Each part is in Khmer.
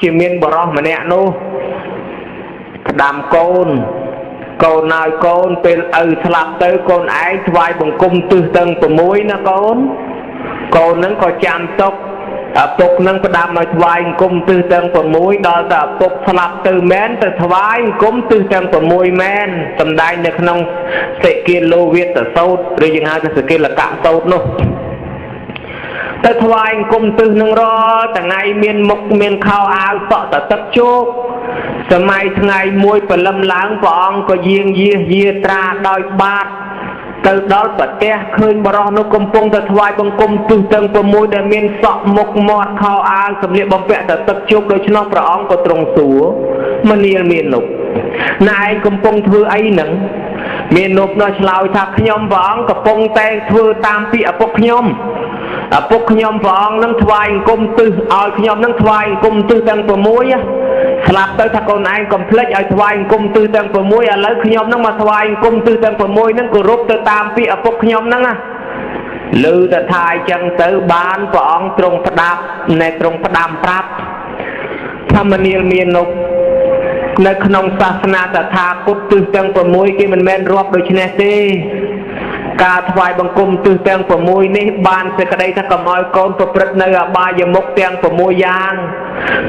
ជាមានបរោះម្នាក់នោះផ្ដាំកូន កូនហើយកូនពេលឪស្លាប់ទៅកូនឯងថ្វាយបង្គំទិសទាំង6ណាកូន កូននឹងក៏ចាំទុកឪពុកនឹងផ្ដាំឲ្យថ្វាយបង្គំទិសទាំង6ដល់តែឪពុកស្លាប់ទៅមែនទៅថ្វាយបង្គំទិសទាំង6មែនសំដែងនៅក្នុងសិគាលោវាតសោតឬយើងហៅថាសិគាលកៈសោតនោះទៅថ្វាយបង្គំទិសនឹងរាល់ថ្ងៃមានមុខមានខោអាវសក់តទឹកជោគសម័យថ្ងៃមួយព្រលឹមឡើងព្រះអង្គក៏យាងយាសយាត្រាដោយបាតទៅដល់ប្រទះឃើញបរោះនោះកំពុងតែថ្វាយបង្គំទិសទាំង6ដែលមានសក់មុខមាត់ខោអាវសម្លៀកបំពាក់តែទឹកជោគដូច្នោះព្រះអង្គក៏ទ្រង់សួរមនាលមាននុបណែឯងកំពុងធ្វើអីហ្នឹងមាននុបនោះឆ្លើយថាខ្ញុំព្រះអង្គកំពុងតែធ្វើតាមពាក្យឪពុកខ្ញុំឪពុកខ្ញុំព្រះអង្គនឹងថ្វាយអង្គមទិសឲ្យខ្ញុំនឹងថ្វាយអង្គមទិសទាំង6ស្លាប់ទៅថាកូនឯងកុំភ្លេចឲ្យថ្វាយអង្គមទិសទាំង6ឥឡូវខ្ញុំនឹងមកថ្វាយអង្គមទិសទាំង6នឹងគោរពទៅតាមពាក្យឪពុកខ្ញុំហ្នឹងណាឮតែថាអញ្ចឹងទៅបានព្រះអង្គទ្រង់ផ្ដាប់ណែទ្រង់ផ្ដាំប្រាប់ធម្មនាលមាននុនៅក្នុងសាសនាតថាគតទិសទាំង6គេមិនមែនរាប់ដូច្នេះទេការថ្វាយបង្គំទិសទាំង6នេះបានសេចក្តីថាកុំឲ្យកូនប្រព្រឹត្តនៅអបាយមុខទាំង6យ៉ាង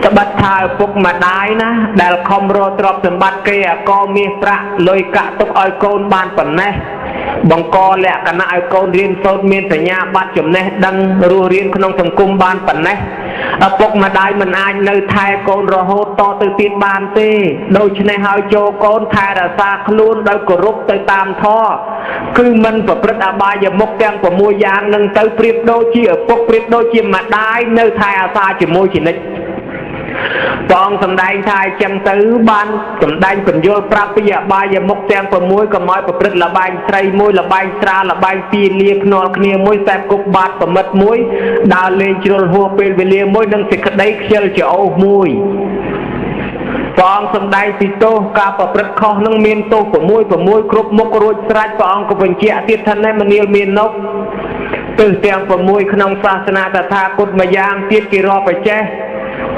ត្បិតថាឪពុកម្ដាយណាដែលខំរកទ្រព្យសម្បត្តិគេអកមាសប្រាក់លុយកាក់ទុកឲ្យកូនបានប៉ុណ្ណេះបង្កលក្ខណៈឲ្យកូនរៀនសូត្រមានសញ្ញាបត្រចំណេះដឹងរស់រៀនក្នុងសង្គមបានប៉ុណ្ណេះឪពុកម្ដាយមិនអាចនៅថែកូនរហូតតទៅទៀតបានទេដូច្នេះហើយចូលកូនថែរក្សាខ្លួនដោយគោរពទៅតាមធម៌គឺមិនប្រព្រឹត្តអបាយមុខទាំង6យ៉ាងនឹងទៅប្រៀបដូចជាឪពុកប្រៀបដូចជាម្ដាយនៅថែអាសាជាមួយជានិច្ចព្រះអង្គសម្ដែងថាអញ្ចឹងទៅបានសម្ដែងពន្យល់ប្រាប់ពីអបាយមុខទាំង6កុំឲ្យប្រព្រឹត្តលបែងស្រីមួយលបែងស្រាលបែងពីលាភ្នាល់គ្នាមួយសែបគប់បាតប្រមិតមួយដើរលេងជ្រុលហួសពេលវេលាមួយនិងសេចក្តីខ្ជិលច្អូសមួយព្រះអង្គសម្ដែងពីទោសការប្រព្រឹត្តខុសនឹងមានទោស6 6គ្រប់មុខរួចស្រេចព្រះអង្គក៏បញ្ជាក់ទៀតថានេះមនាលមាននុទិសទាំង6ក្នុងសាសនាតថាគតម្យ៉ាងទៀតគេរាប់ឲ្យចេះ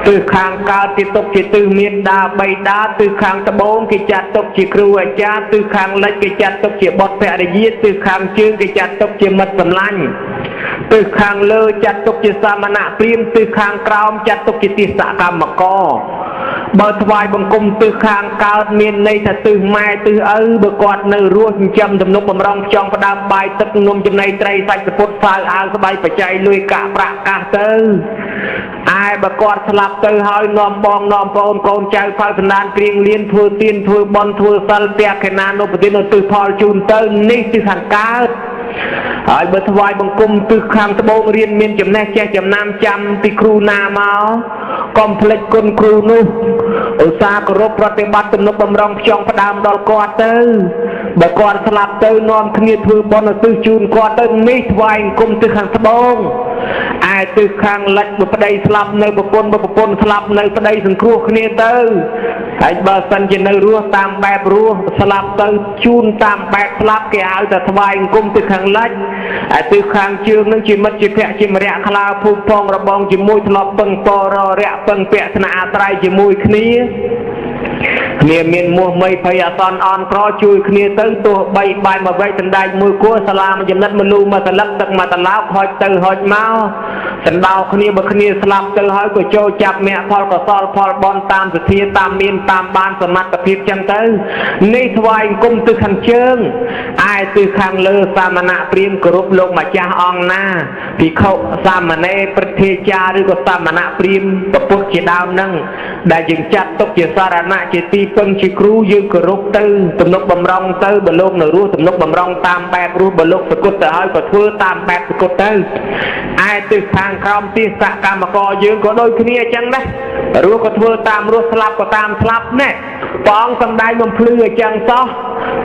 ទិសខាងកើតគេទុកជាទិសមានដាបៃតាទិសខាងត្បូងគេចាត់ទុកជាគ្រូអាចារ្យទិសខាងលិចគេចាត់ទុកជាបុត្រភរិយាទិសខាងជើងគេចាត់ទុកជាមិត្តសម្លាញ់ទិសខាងលើចាត់ទុកជាសាមណៈព្រាហ្មណ៍ទិសខាងក្រោមចាត់ទុកជាទិសកម្មករបើថ្វាយបង្គំទិសខាងកើតមានន័យថាទិសម៉ែទិសឪបើគាត់នៅរស់ចិញ្ចឹមទំនុកបំរុងចង់ផ្ដើមបាយទឹកនំចំណីត្រីសាច់សពុតហ្វាវអាវស្បៃបច្ច័យលុយកាក់ប្រាក់កាសទៅឯបើគាត់ស្លាប់ទៅហើយនាំបងនាំប្អូនកូនចៅផលសន្តានគ្រៀងលៀនធ្វើទានធ្វើបន់ធ្វើសិលផ្ទះខេណានុបទានឧទ្ទិសផលជូនទៅនេះទិសខាងកើតហើយបើថ្វាយបង្គំទិសខាងត្បូងរៀនមានចំណេះចេះចំណាំចាំពីគ្រូណាមកកុំភ្លេចគុណគ្រូនោះឧស្សាហ៍គោរពប្រតិបត្តិទំនុកបំរុងផ្ចង់ផ្ដើមដល់គាត់ទៅបើគាត់ស្លាប់ទៅនាំគ្នាធ្វើបុណ្យឧទ្ទិសជូនគាត់ទៅនេះថ្វាយបង្គំទិសខាងត្បូងឯទិសខាងលិចបើប្តីស្លាប់នៅប្រពន្ធបើប្រពន្ធស្លាប់នៅប្តីសង្គ្រោះគ្នាទៅហើយបើសិនជានៅរស់តាមបែបរស់ស្លាប់ទៅជូនតាមបែបស្លាប់គេហៅថាថ្វាយបង្គំទិសខាងលិចឯទិសខាងជើងនឹងជាមិត្តជាភក្តិជាមរៈខ្លាភូមិផងរបងជាមួយធ្លាប់ពឹងពររៈពឹងពាក់ថ្នាក់អាស្រ័យជាមួយគ្នាគ្នាមានមោះមីភ័យអសន្នអន់ក្រជួយគ្នាទៅទោះបីបាយមួយវែកសណ្ដែកមួយគួរសាលាមួយចំណិតមួយលូមួយសន្លឹកទឹកមួយត្រឡោកហុចទៅហុចមកសណ្ដោគ្នាបើគ្នាស្លាប់ទៅហើយក៏ចូលចាប់មគ្គផលកុសលផលបុណ្យតាមសទ្ធាតាមមានតាមបានសមត្ថភាពចឹងទៅនេះថ្វាយអង្គមទិសខាងជើងឯទិសខាងលើសាមណៈព្រាហ្មណ៍គោរពលោកម្ចាស់អង្គណាភិក្ខុសាមណេរព្រឹទ្ធាចារ្យឬក៏សាមណៈព្រាហ្មណ៍ពុទ្ធជាដើមហ្នឹងដែលយើងចាត់ទុកជាសារណៈជាទីពឹងជាគ្រូយើងគោរពទៅទំនុកបំរុងទៅបើលោកនៅរស់ទំនុកបំរុងតាមបែបរស់បើលោកសគត់ទៅហើយក៏ធ្វើតាមបែបសគត់ទៅឯទិសខាងក្រោមទិសកម្មករយើងក៏ដូចគ្នាអញ្ចឹងដែររស់ក៏ធ្វើតាមរស់ស្លាប់ក៏តាមស្លាប់ណែព្រះអង្គសំដែងបំភ្លឺអញ្ចឹងសោះ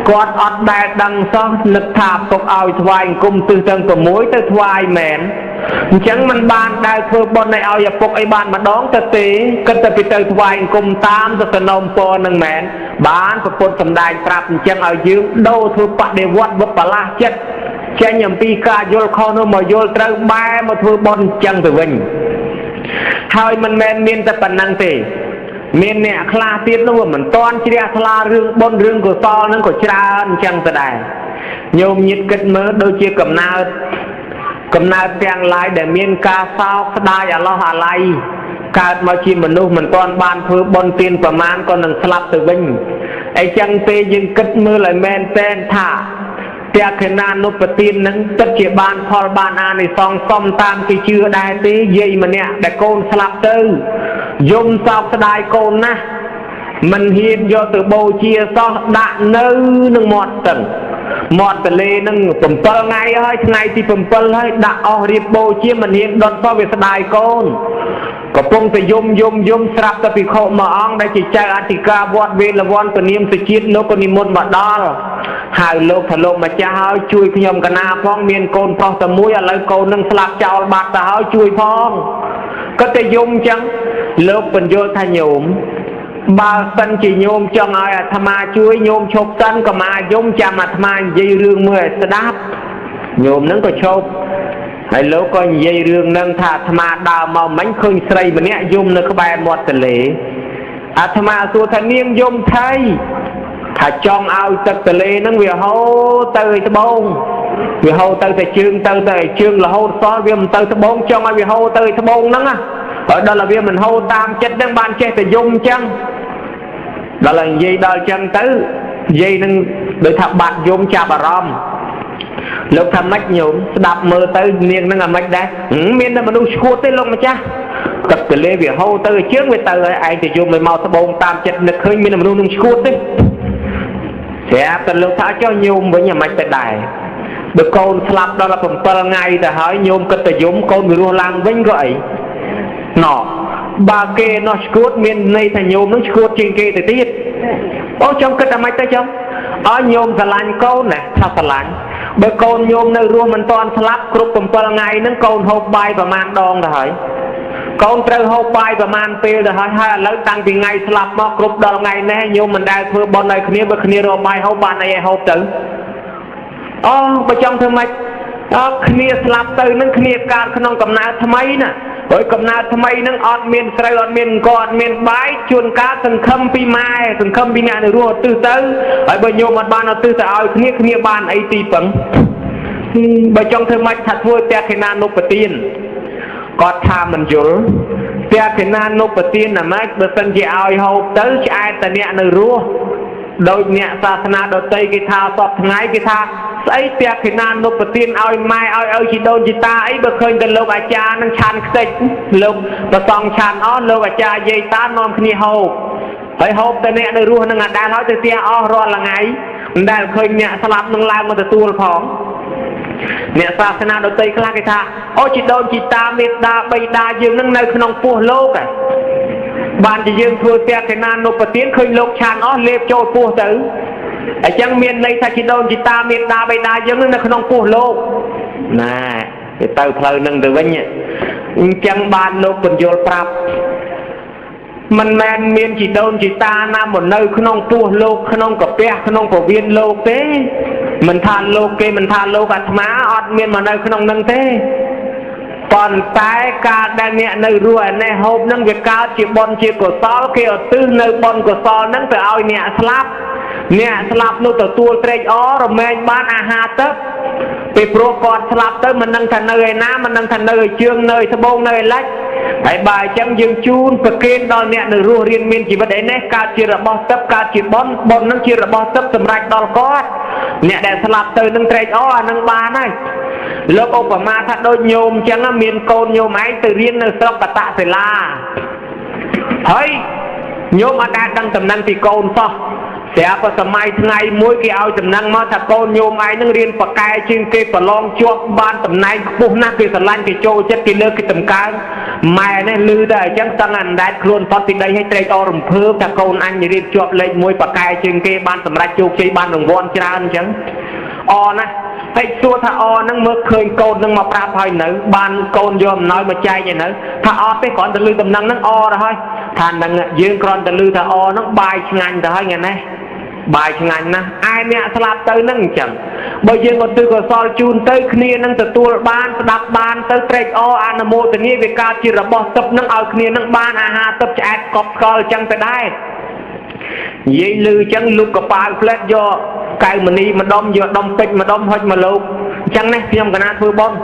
គាត់អត់ដែលដឹងសោះនឹកថាពុកឲ្យថ្វាយអង្គមទិសទាំង6ទៅថ្វាយមែនអញ្ចឹងมันបានដែលធ្វើបុណ្យឲ្យឪពុកអីបានម្ដងទៅទេគិតតែពីទៅថ្វាយអង្គមតាមទៅសំណូមពរនឹងមែនបានប្រពុតសំដែងប្រាប់អញ្ចឹងឲ្យយើងដូរធ្វើបដិវត្តវិបលាសចិត្តចេញអំពីការយល់ខុសនោះមកយល់ត្រូវបែរមកធ្វើបុណ្យអញ្ចឹងទៅវិញ។ ហើយមិនមែនមានតែប៉ុណ្ណឹងទេមានអ្នកខ្លះទៀតនោះវាមិនតន់ជ្រះថ្លារឿងបុណ្យរឿងកុសលហ្នឹងក៏ច្រើនអញ្ចឹងទៅដែរញោមញាតគិតមើលដូចជាកំណើតទាំងឡាយដែលមានការសោកស្ដាយអាឡោះអាល័យកើតមកជាមនុស្សមិនទាន់បានធ្វើបុណ្យទានប្រមាណក៏នឹងស្លាប់ទៅវិញអីចឹងទេយើងគិតមើលឲ្យមែនទែនថាទក្ខិណានុបទាននឹងពិតជាបានផលបានអានិសង្សសមតាមគេជឿដែរទេយាយម្នាក់ដែលកូនស្លាប់ទៅយំសោកស្ដាយកូនណាស់មិនហ៊ានយកទៅបូជាសោះដាក់នៅនឹងមាត់ស្ទឹងមាត់ទន្លេនឹង7ថ្ងៃហើយថ្ងៃទី7ហើយដាក់អស់រៀបបូជាមិនហ៊ានដុតសោះវាស្ដាយកូនកំពុងតែយំយំយំស្រាប់តែភិក្ខុមួយអង្គដែលជាចៅអធិការវត្តវេលវ័នពនាមសុជាតិលោកក៏និមន្តមកដល់ហៅលោកថាលោកម្ចាស់ហើយជួយខ្ញុំកណាផងមានកូនប្រុសតែមួយឥឡូវកូននឹងស្លាប់ចោលបាត់ទៅហើយជួយផងក៏តែយំអញ្ចឹងលោកបញ្យល់ថាញោមបើសិនជាញោមចង់ឲ្យអាត្មាជួយញោមឈប់សិនកុំអាយំចាំអាត្មានិយាយរឿងមួយឲ្យស្ដាប់ញោមនឹងក៏ឈប់ហើយលោកក៏និយាយរឿងនឹងថាអាត្មាដើរមកមិញឃើញស្រីម្នាក់យំនៅក្បែរមាត់ទន្លេអាត្មាសួរថានាងយំថៃថាចង់ឲ្យទឹកទន្លេនឹងវាហូរទៅឲ្យត្បូងវាហូរទៅតែជើងទៅតែជើងរហូតសល់វាមិនទៅត្បូងចង់ឲ្យវាហូរទៅឲ្យត្បូងហ្នឹងណាហើយដល់តែវាមិនហូរតាមចិត្តហ្នឹងបានចេះតែយំអញ្ចឹងដល់តែនិយាយដល់អញ្ចឹងទៅនិយាយនឹងដូចថាបាត់យំចាប់អារម្មណ៍លោកថាម៉េចញោមស្ដាប់មើលទៅនាងនឹងអាម៉េចដែរមានតែមនុស្សឈួតទេលោកម្ចាស់ទឹកទន្លេវាហូរទៅជើងវាទៅហើយឯងទៅយំឲ្យមកត្បូងតាមចិត្តនឹកឃើញមានមនុស្សនឹងឈួតទេស្រាប់តែលោកថាចុះញោមវិញអាម៉េចទៅដែរបើកូនស្លាប់ដល់7ថ្ងៃទៅហើយញោមគិតតែយំកូនវារស់ឡើងវិញក៏អីណោបើគេនោះឈួតមានន័យថាញោមនឹងឈួតជាងគេទៅទៀតអូចង់គិតអាម៉េចទៅចង់អើញោមស្រឡាញ់កូនណាថាស្រឡាញ់បើកូនញោមនៅរស់មិនទាន់ស្លាប់គ្រប់7ថ្ងៃហ្នឹងកូនហូបបាយប្រមាណដងទៅហើយកូនត្រូវហូបបាយប្រមាណពេលទៅហើយហើយឥឡូវតាំងពីថ្ងៃស្លាប់មកគ្រប់ដល់ថ្ងៃនេះញោមមិនដែលធ្វើបុណ្យឲ្យគ្នាបើគ្នារកបាយហូបបានអីឲ្យហូបទៅអូបើចង់ធ្វើម៉េចអើគ្នាស្លាប់ទៅនឹងគ្នាកើតក្នុងកំណើតថ្មីណាហើយកំណើតថ្មីនឹងអត់មានស្រូវអត់មានអង្គអត់មានបាយជួនកាលសង្ឃឹមពីម៉ែសង្ឃឹមពីអ្នកនៅរស់ឧទ្ទិសទៅហើយបើញោមអត់បានឧទ្ទិសទៅឲ្យគ្នាគ្នាបានអីទីពឹងបើចង់ធ្វើម៉េចថាធ្វើទក្ខិណានុបទានគាត់ថាមិនយល់ទក្ខិណានុបទានណាម៉េចបើសិនជាឲ្យហូបទៅឆ្អែតតែអ្នកនៅរស់ដោយអ្នកសាសនាដទៃគេថាសពថ្ងៃគេថាស្អីទក្ខិណានុបទានឲ្យម៉ែឲ្យឪជីដូនជីតាអីបើឃើញតែលោកអាចារ្យនឹងឆាន់ខ្ទេចលោកប្រសងឆាន់អស់លោកអាចារ្យយាយតានាំគ្នាហូបហើយហូបតែអ្នកនៅរស់នឹងអាដែលហើយទៅផ្ទះអស់រាល់ថ្ងៃមិនដែលឃើញអ្នកស្លាប់នឹងឡើងមកទទួលផងអ្នកសាសនាដទៃខ្លះគេថាអូជីដូនជីតាមេដាបៃតាយើងនឹងនៅក្នុងពោះលោកហ៎បានជាយើងធ្វើទក្ខិណានុបទានឃើញលោកឆាន់អស់លេបចូលពោះទៅអញ្ចឹងមានន័យថាជីដូនជីតាមេដាបៃតាយើងនឹងនៅក្នុងពោះលោកណែទៅទៅផ្លូវនឹងទៅវិញអញ្ចឹងបានលោកពន្យល់ប្រាប់មិនមែនមានជីដូនជីតាណាមកនៅក្នុងពោះលោកក្នុងកាពះក្នុងពវៀនលោកទេមិនថាលោកគេមិនថាលោកអាត្មាអត់មានមកនៅក្នុងនឹងទេប៉ុន្តែការដែលអ្នកនៅរស់ឯនេះហូបនឹងវាកើតជាបុណ្យជាកុសលគេឧទ្ទិសនៅបុណ្យកុសលនឹងទៅឲ្យអ្នកស្លាប់អ្នកស្លាប់នោះទទួលត្រេកអររមែងបានអាហារទឹកពីព្រោះគាត់ស្លាប់ទៅមិនដឹងថានៅឯណាមិនដឹងថានៅឯជើងនៅឯត្បូងនៅឯលិចហើយបើអញ្ចឹងយើងជូនប្រគេនដល់អ្នកនៅរស់រៀនមានជីវិតឯនេះកើតជារបស់ទឹកកើតជាបុណ្យបុណ្យនឹងជារបស់ទឹកសម្រាប់ដល់គាត់អ្នកដែលស្លាប់ទៅនឹងត្រេកអរអានឹងបានហើយលោកឧបមាថាដូចញោមអញ្ចឹងមានកូនញោមឯងទៅរៀននៅស្រុកកតសិលាហើយញោមអត់ដែលដឹងតំណែងពីកូនសោះស្រាប់តែសម័យថ្ងៃមួយគេឲ្យតំណែងមកថាកូនញោមឯងនឹងរៀនប៉កែជាងគេប្រឡងជាប់បានតំណែងខ្ពស់ណាស់គេស្រឡាញ់គេចូលចិត្តគេលើកគេតម្កើងម៉ែនេះឮតែអញ្ចឹងតឹងអណ្ដែតខ្លួនផុតពីដីឲ្យត្រេកអររំភើបថាកូនអញរៀនជាប់លេខ1ប៉កែជាងគេបានសម្រេចជោគជ័យបានរង្វាន់ច្រើនអញ្ចឹងអណាស់ហើយសួរថាអហ្នឹងមើលឃើញកូននឹងមកប្រាប់ហើយនៅបានកូនយកអំណោយមកចែកឯនៅថាអត់ទេគ្រាន់តែឮតំណែងហ្នឹងអទៅហើយថានឹងយើងគ្រាន់តែឮថាអហ្នឹងបាយឆ្ងាញ់ទៅហើយថ្ងៃនេះបាយឆ្ងាញ់ណាស់ឯអ្នកស្លាប់ទៅហ្នឹងអញ្ចឹង បើយើងឧទ្ទិសកុសលជូនទៅគ្នានឹងទទួលបានស្ដាប់បានទៅត្រេកអរអនុមោទនាវាកើតជារបស់ទឹកនឹងឲ្យគ្នានឹងបានអាហារទឹកឆ្អែតកប់ស្កល់អញ្ចឹងទៅដែរនិយាយលឺអញ្ចឹងលុកកប៉ាវផ្លែតយកកៅមនីម្ដុំយកដុំពេជ្រម្ដុំហុចមកលោកអញ្ចឹងណាខ្ញុំកណាធ្វើបុណ្យ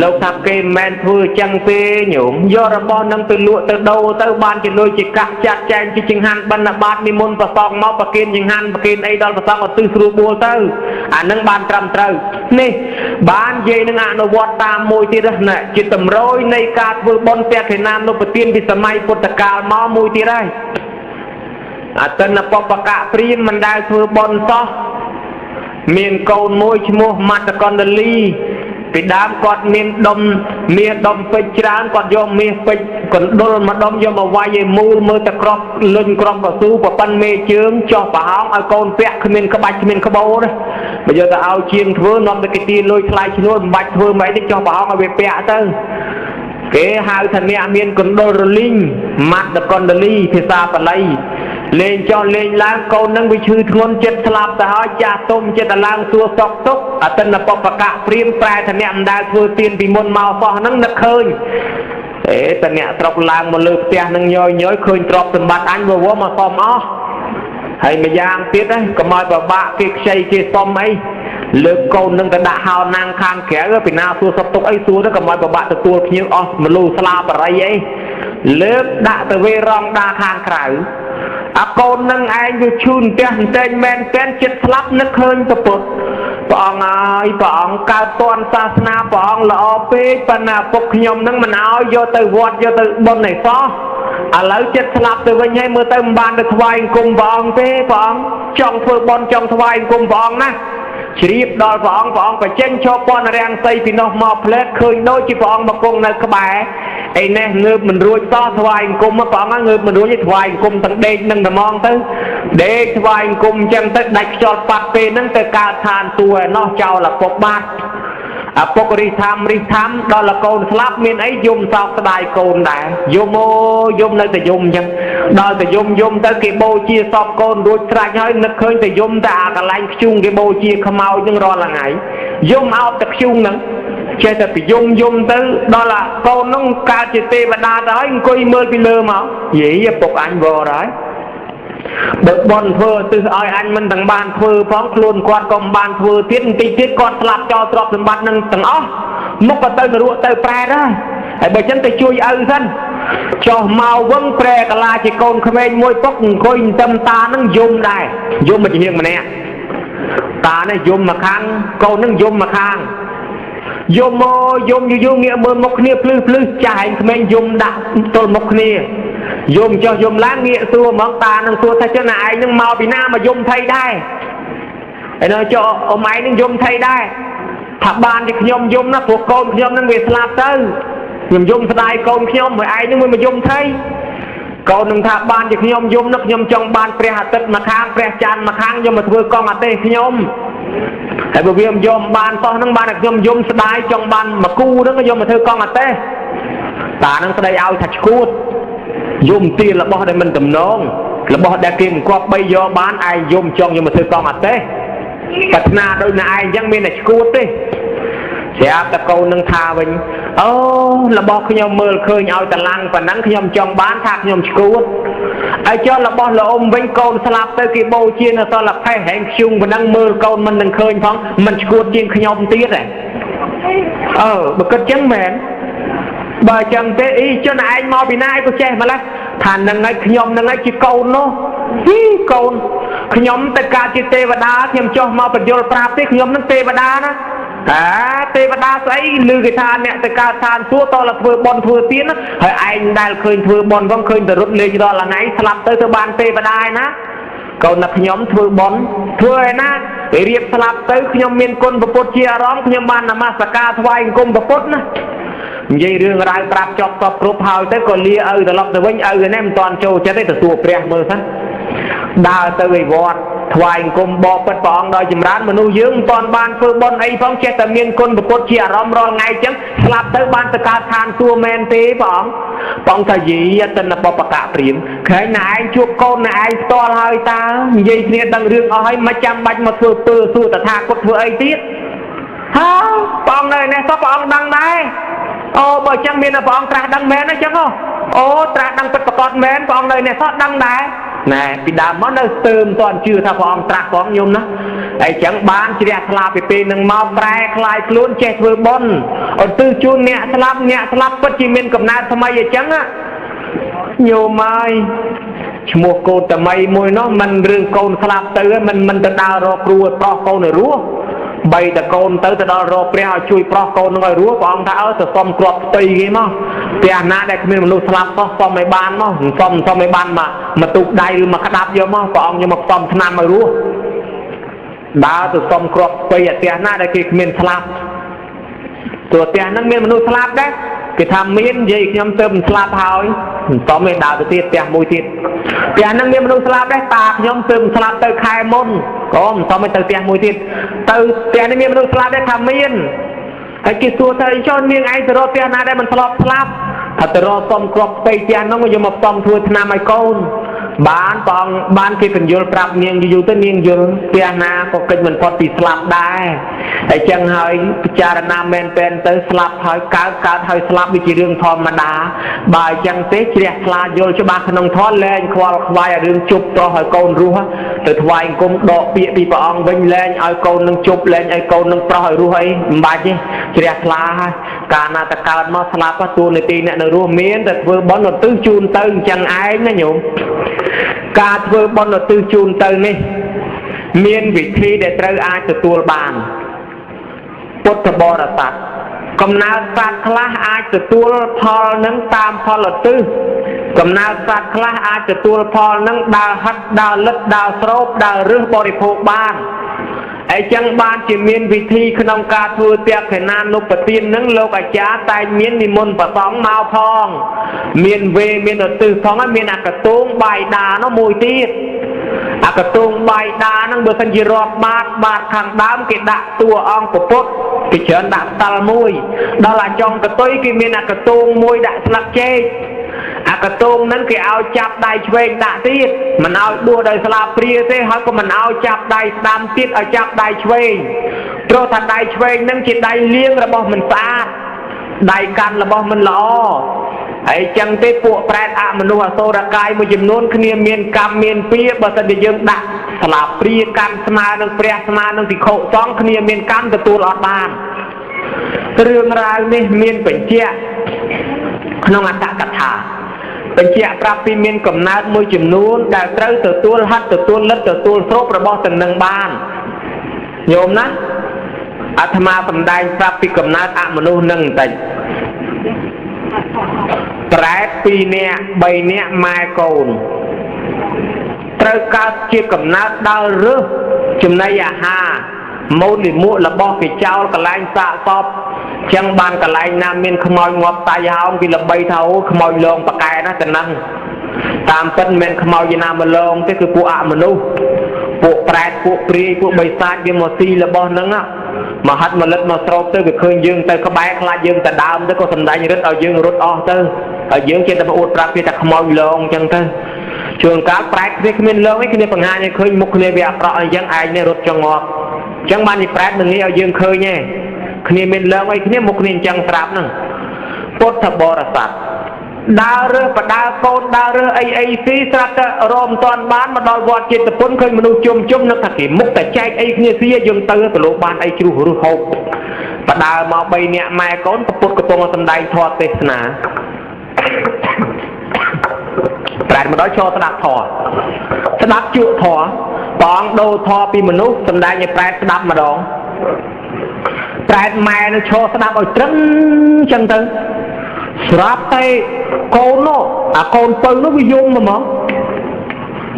លោកថាគេមិនមែនធ្វើអញ្ចឹងទេញោមយករបស់នឹងទៅលក់ទៅដូរទៅបានជាលុយជាកាក់ចាត់ចែងជាចង្ហាន់បិណ្ឌបាតនិមន្តប្រសងមកប្រគេនចង្ហាន់ប្រគេនអីដល់ប្រសងឧទ្ទិសស្រួលបួលទៅអានឹងបានត្រឹមត្រូវនេះបាននិយាយនឹងអនុវត្តតាមមួយទៀតណាជាតម្រុយនៃការធ្វើបុណ្យពខេណានុប្រទានពីសម័យពុទ្ធកាលមកមួយទៀតហើយអតិនពបកៈព្រាមមិនដែលធ្វើបុណ្យសោះមានកូនមួយឈ្មោះមត្តកណ្ដលីពីដើមគាត់មានដុំមាសដុំពេជ្រច្រើនគាត់យកមាសពេជ្រកណ្ដុលមួយដុំយកមកវាយឲ្យមូលមើលតែក្របលុញក្របកស៊ូប្រប៉ិនមេជើងចោះប្រហោងឲ្យកូនពាក់គ្មានក្បាច់គ្មានក្បូរទេបើយកទៅឲ្យជាងធ្វើនាំតែគេទាលុយថ្លៃឈ្នួលមិនបាច់ធ្វើមិនអីទេចោះប្រហោងឲ្យវាពាក់ទៅគេហៅថាអ្នកមានកណ្ដុលរលីងមត្តកណ្ដលីភាសាបាលីលេងចុះលេងឡើងកូននឹងវាឈឺធ្ងន់ចិត្តស្លាប់ទៅហើយចាស់ទុំចិត្តឡើងសួរសុខទុក្ខអតិនពបកៈព្រាមប្រែថាអ្នកមិនដែលធ្វើទានពីមុនមកសោះហ្នឹងនឹកឃើញអេតអ្នកស្រុកឡើងមកលើផ្ទះនឹងញយញយឃើញទ្រព្យសម្បត្តិអញវវមកសុំអស់ហើយម្យ៉ាងទៀតហ្នឹងកុំឲ្យពិបាកគេខ្ចីគេសុំអីលើកកូននឹងទៅដាក់ហោណាងខាងក្រៅពីណាសួរសុខទុក្ខអីសួរទៅកុំឲ្យពិបាកទទួលភ្ញៀវអស់មលូស្លាបរិយអីលើកដាក់ទៅវេរងដាខាងក្រៅអាកូននឹងឯងវាឈឺផ្ទះតែងមែនតែនចិត្តស្លាប់នឹកឃើញពពុទ្ធព្រះអង្គហើយព្រះអង្គកើតតនសាសនាព្រះអង្គល្អពេកប៉ុន្តែពុកខ្ញុំនឹងមិនឲ្យយកទៅវត្តយកទៅបុណ្យឯសោះឥឡូវចិត្តស្លាប់ទៅវិញហើយមើលទៅមិនបានទៅថ្វាយអង្គមព្រះអង្គទេព្រះអង្គចង់ធ្វើបុណ្យចង់ថ្វាយអង្គមព្រះអង្គណាជ្រាបដល់ព្រះអង្គព្រះអង្គក៏ចេញចូលពន្ធរាំងសីពីនោះមកផ្លែតឃើញដូចជាព្រះអង្គមកគង់នៅក្បែរឯនេះងើបមិនរួចសោះថ្វាយអង្គមព្រះអង្គងើបមិនរួចទេថ្វាយអង្គមទាំងដេកនឹងត្មងទៅដេកថ្វាយអង្គមអញ្ចឹងទៅដាច់ខ្យល់បាត់ពេលហ្នឹងទៅកើតឋានសួគ៌ឯណោះចោលឪពុកបាត់ឪពុករិះធម្មរិះធម្មដល់កូនស្លាប់មានអីយំសោកស្ដាយកូនដែរយំអូយំនៅតែយំអញ្ចឹងដល់តែយំយំទៅគេបូជាសពកូនរួចស្រេចហើយនឹកឃើញតែយំតែអាកន្លែងខ្ជុងគេបូជាខ្មោចហ្នឹងរាល់ថ្ងៃយំអោបតែខ្ជុងហ្នឹងចេះតែពីយំយំទៅដល់អាកូនហ្នឹងកើតជាទេវតាទៅហើយអង្គុយមើលពីលើមកយីឪពុកអញវរហើយបើបនធ្វើទិសឲ្យអញមិនទាំងបានធ្វើផងខ្លួនគាត់ក៏មិនបានធ្វើទៀតបន្តិចទៀតគាត់ស្លាប់ចោលទ្រព្យសម្បត្តិនឹងទាំងអស់មុខក៏ទៅនរកទៅប្រែដែរហើយបើចឹងទៅជួយឪសិនចុះមកវឹងប្រែកាឡាជាកូនក្មេងមួយពុកអង្គុយទឹមតានឹងយំដែរយំមួយជាងម្នាក់តានេះយំមកខាងកូននឹងយំមកខាងយំមកយំយូរងាកមើលមុខគ្នាភ្លឺភ្លឺចាស់ឯងក្មេងយំដាក់ទល់មុខគ្នាយំចុះយំឡើងងាកសួរហ្មងតានឹងសួរថាចឹងណាឯងនឹងមកពីណាមកយំថៃដែរឯនោះចុះអ៊ំឯងនឹងយំថៃដែរថាបានជាខ្ញុំយំណាព្រោះកូនខ្ញុំនឹងវាស្លាប់ទៅខ្ញុំយំស្ដាយកូនខ្ញុំហើយឯងនឹងមកយំថៃកូននឹងថាបានជាខ្ញុំយំណាខ្ញុំចង់បានព្រះអាទិត្យមកខាងព្រះច័ន្ទមកខាងខ្ញុំមកធ្វើកង់អាទេសខ្ញុំហើយបើវាមិនយំបានសោះហ្នឹងបានតែខ្ញុំយំស្ដាយចង់បានមកគូហ្នឹងយកមកធ្វើកង់អាទេសតានឹងស្ដីឲ្យថាឈួតយំទារបស់ដែលមិនតំណងរបស់ដែលគេមិនគប្បីយកបានឯងយំចង់យកមកធ្វើកង់អាទេសប្រាថ្នាដូចណាឯងអញ្ចឹងមានតែឈួតទេស្រាប់តែកូននឹងថាវិញអូរបស់ខ្ញុំមើលឃើញឲ្យតឡាំងប៉ុណ្ណឹងខ្ញុំចង់បានថាខ្ញុំឈួតហើយចុះរបស់ល្អអ៊ំវិញកូនស្លាប់ទៅគេបូជានៅសល់ផេះហែងខ្ជុងប៉ុណ្ណឹងមើលកូនមិននឹងឃើញផងមិនឈួតជាងខ្ញុំទៀតហ៎អើបើគិតចឹងមែនបើចឹងទេអីចុះឯងមកពីណាឯងក៏ចេះម្ល៉េះថានឹងហើយខ្ញុំនឹងហើយជាកូននោះហ៊ីកូនខ្ញុំទៅកើតជាទេវតាខ្ញុំចុះមកបញ្យលប្រាប់ទេខ្ញុំនឹងទេវតាណាអាទេវតាស្អីឮគេថាអ្នកទៅកើតឋានសួគ៌តលធ្វើបុណ្យធ្វើទានហើយឯងដែលឃើញធ្វើបុណ្យផងឃើញតែរត់លេងរាល់ថ្ងៃស្លាប់ទៅទៅបានទេវតាឯណាកូនណាខ្ញុំធ្វើបុណ្យធ្វើឯណារៀបស្លាប់ទៅខ្ញុំមានគុណពុទ្ធជាអារម្មណ៍ខ្ញុំបាននមស្ការថ្វាយអង្គមពុទ្ធណានិយាយរឿងរ៉ាវប្រាប់ចប់សពគ្រប់ហើយទៅក៏លាឪត្រឡប់ទៅវិញឪនេះមិនតាន់ចូលចិត្តទេទៅសួរព្រះមើលសិនដើរទៅឯវត្ត ថ្វាយអង្គមបបិទ្ធព្រះអង្គដោយចម្រើនមនុស្សយើងមិនទាន់បានធ្វើបុណ្យអីផងចេះតែមានគុណពុទ្ធជាអារម្មណ៍រាល់ថ្ងៃចឹងស្លាប់ទៅបានទៅកើតឋានសួគ៌មែនទេព្រះអង្គព្រះអង្គថាយីអតិនបបកៈព្រាមក្រែងណាឯងជួបកូនណាឯងផ្ទាល់ហើយតើនិយាយគ្នាដឹងរឿងអស់ហើយមិនចាំបាច់មកធ្វើពើសួរតថាគតធ្វើអីទៀតហើយព្រះអង្គនៅនេះសោះព្រះអង្គដឹងដែរអូបើចឹងមានតែព្រះអង្គត្រាស់ដឹងមែនអញ្ចឹងហ៎អូត្រាស់ដឹងពិតប្រាកដមែនព្រះអង្គនៅនេះសោះដឹងដែរណែពីដើមមកនៅស្ទើរមិនទាន់ជឿថាព្រះអង្គត្រាស់ផងញោមណាហើយចឹងបានជ្រះថ្លាពីពេលនឹងមកប្រែคลายខ្លួនចេះធ្វើបុណ្យឧទ្ទិសជូនអ្នកស្លាប់អ្នកស្លាប់ពិតជាមានកំណើតថ្មីអញ្ចឹងញោមហើយឈ្មោះកោតមីមួយនោះមិនរឿងកូនស្លាប់ទៅមិនទៅដើររកគ្រូឲ្យប្រោះកូនឲ្យរស់បីតកូនទៅទៅដល់រកព្រះឲ្យជួយប្រោះកូននឹងឲ្យរស់ព្រះអង្គថាអើទៅសុំគ្រាប់ផ្ទៃគេមកផ្ទះណាដែលគ្មានមនុស្សស្លាប់សោះសុំឲ្យបានមកសុំសុំឲ្យបានមកមកទូកដៃឬមកក្តាប់យកមកព្រះអង្គយកមកសុំថ្នាំឲ្យរស់ដើរទៅសុំគ្រាប់ផ្ទៃអាផ្ទះណាដែលគេគ្មានស្លាប់ព្រោះផ្ទះហ្នឹងមានមនុស្សស្លាប់ដែរគេថាមាននិយាយខ្ញុំទៅមិនស្លាប់ហើយមិនសុំទេដើរទៅទៀតផ្ទះមួយទៀតផ្ទះហ្នឹងមានមនុស្សស្លាប់ដែរតាខ្ញុំទៅមិនស្លាប់ទៅខែមុនក៏មិនសុំឲ្យទៅផ្ទះមួយទៀតទៅផ្ទះនេះមានមនុស្សស្លាប់ដែរថាមានហើយគេសួរថាចុះនាងឯងទៅរកផ្ទះណាដែលមិនធ្លាប់ស្លាប់ថាទៅរកសុំគ្រាប់ផ្ទៃផ្ទះហ្នឹងយកមកសុំធ្វើថ្នាំឲ្យកូនបានព្រះអង្គបានគេបញ្យល់ប្រាប់នាងយូរទៅនាងយល់ផ្ទះណាក៏កិច្ចមិនផុតពីស្លាប់ដែរហើយចឹងហើយពិចារណាមែនទែនទៅស្លាប់ហើយកើតកើតហើយស្លាប់វាជារឿងធម្មតាបើអញ្ចឹងទេជ្រះថ្លាយល់ច្បាស់ក្នុងធម៌លែងខ្វល់ខ្វាយឲ្យរឿងជប់ប្រោះឲ្យកូនរស់ទៅថ្វាយអង្គមដកពាក្យពីព្រះអង្គវិញលែងឲ្យកូននឹងជប់លែងឲ្យកូននឹងប្រោះឲ្យរស់អីមិនបាច់ទេជ្រះថ្លាហើយកាលណាតកើតមកស្លាប់តួនាទីអ្នកនៅរស់មានតែធ្វើបុណ្យឧទ្ទិសជូនទៅអញ្ចឹងឯងណាញោមការធ្វើបុណ្យឧទ្ទិសជូនទៅនេះមានវិធីដែលត្រូវអាចទទួលបានពុទ្ធបរិស័ទកំណើតសត្វខ្លះអាចទទួលផលនឹងតាមផលឧទ្ទិសកំណើតសត្វខ្លះអាចទទួលផលនឹងដើរហិតដើរលិតដើរស្រូបដើររឹសបរិភោគបានអីចឹងបានជាមានវិធីក្នុងការធ្វើទក្ខិណានុបទាននឹងលោកអាចារ្យតែងមាននិមន្តប្រសង់មកផងមានវេមានឧទ្ទិសផងហើយមានអាកតងបាយដានោះមួយទៀតអាកតងបាយដាហ្នឹងបើសិនជារាប់បាតបាតខាងដើមគេដាក់តួអង្គពុទ្ធគេច្រើនដាក់ផ្តិលមួយដល់អាចុងកតុយគេមានអាកតងមួយដាក់ស្លឹកចេកអាកតងហ្នឹងគេឲ្យចាប់ដៃឆ្វេងដាក់ទៀតមិនឲ្យដួសដោយស្លាបព្រាទេហើយក៏មិនឲ្យចាប់ដៃស្ដាំទៀតឲ្យចាប់ដៃឆ្វេងព្រោះថាដៃឆ្វេងហ្នឹងជាដៃលាងរបស់មិនស្អាតដៃកាន់របស់មិនល្អហើយចឹងទេពួកប្រែតអមនុស្សអសូរកាយមួយចំនួនគ្នាមានកម្មមានពៀបើសិនជាយើងដាក់ស្លាបព្រាកាន់ស្មើនឹងព្រះស្មើនឹងភិក្ខុសង្ឃគ្នាមានកម្មទទួលអត់បានរឿងរ៉ាវនេះមានបញ្ជាក់ក្នុងអត្ថកថាបញ្ជាក់ប្រាប់ពីមានកំណើតមួយចំនួនដែលត្រូវទទួលហិតទទួលលិតទទួលស្រូបរបស់ទាំងនឹងបានញោមណាអាត្មាសម្ដែងប្រាប់ពីកំណើតអមនុស្សនឹងបន្តិចប្រែត2នាក់3នាក់ម៉ែកូនត្រូវកើតជាកំណើតដើររើសចំណីអាហារម៉ូនលិមួករបស់គេចោលកន្លែងសាកសពចឹងបានកន្លែងណាមានខ្មោចងាប់តៃហោមគេល្បីថាអូខ្មោចលងប៉កែណាទៅនឹងតាមពិតមិនមែនខ្មោចឯណាមកលងទេគឺពួកអមនុស្សពួកប្រែតពួកព្រាយពួកបិសាចវាមកស៊ីរបស់ហ្នឹងមកហាត់មកលិតមកស្រូបទៅវាឃើញយើងទៅក្បែរខ្លាចយើងទៅដើមទៅក៏សំដែងរត់ឲ្យយើងរត់អស់ទៅហើយយើងចេះតែមកអួតប្រាប់គេថាខ្មោចលងចឹងទៅជួនកាលប្រែតគ្នាគ្មានលងឯងគ្នាបង្ហាញឲ្យឃើញមុខគ្នាវាអាក្រក់អីចឹងឯងនេះរត់ចង់ងាប់ចឹងបានជាប្រែតនឹងងាយឲ្យយើងឃើញឯងគ្នាមានលងអីគ្នាមុខគ្នាអញ្ចឹងស្រាប់ហ្នឹងពុទ្ធបរិស័ទដើររើសបដើកូនដើររើសអីអីស៊ីស្រាប់តែរមមិនតាន់បានមកដល់វត្តចេតពុនឃើញមនុស្សជុំជុំនឹកថាគេមុខតែចែកអីគ្នាស៊ីយើងទៅប្រឡូបានអីជ្រុះរឹសហូបបដើមក3នាក់ម៉ែកូនពុទ្ធកំពុងសម្ដែងធម៌ទេសនាប្រែតមកដល់ចូលស្ដាប់ធម៌ស្ដាប់ជក់ធម៌ព្រះអង្គដូរធម៌ពីមនុស្សសម្ដែងឲ្យប្រែតស្ដាប់ម្ដងប្រែតម៉ែនឹងឈរស្ដាប់ឲ្យត្រឹមចឹងទៅស្រាប់តែកូននោះអាកូនពៅនោះវាយំហ្មង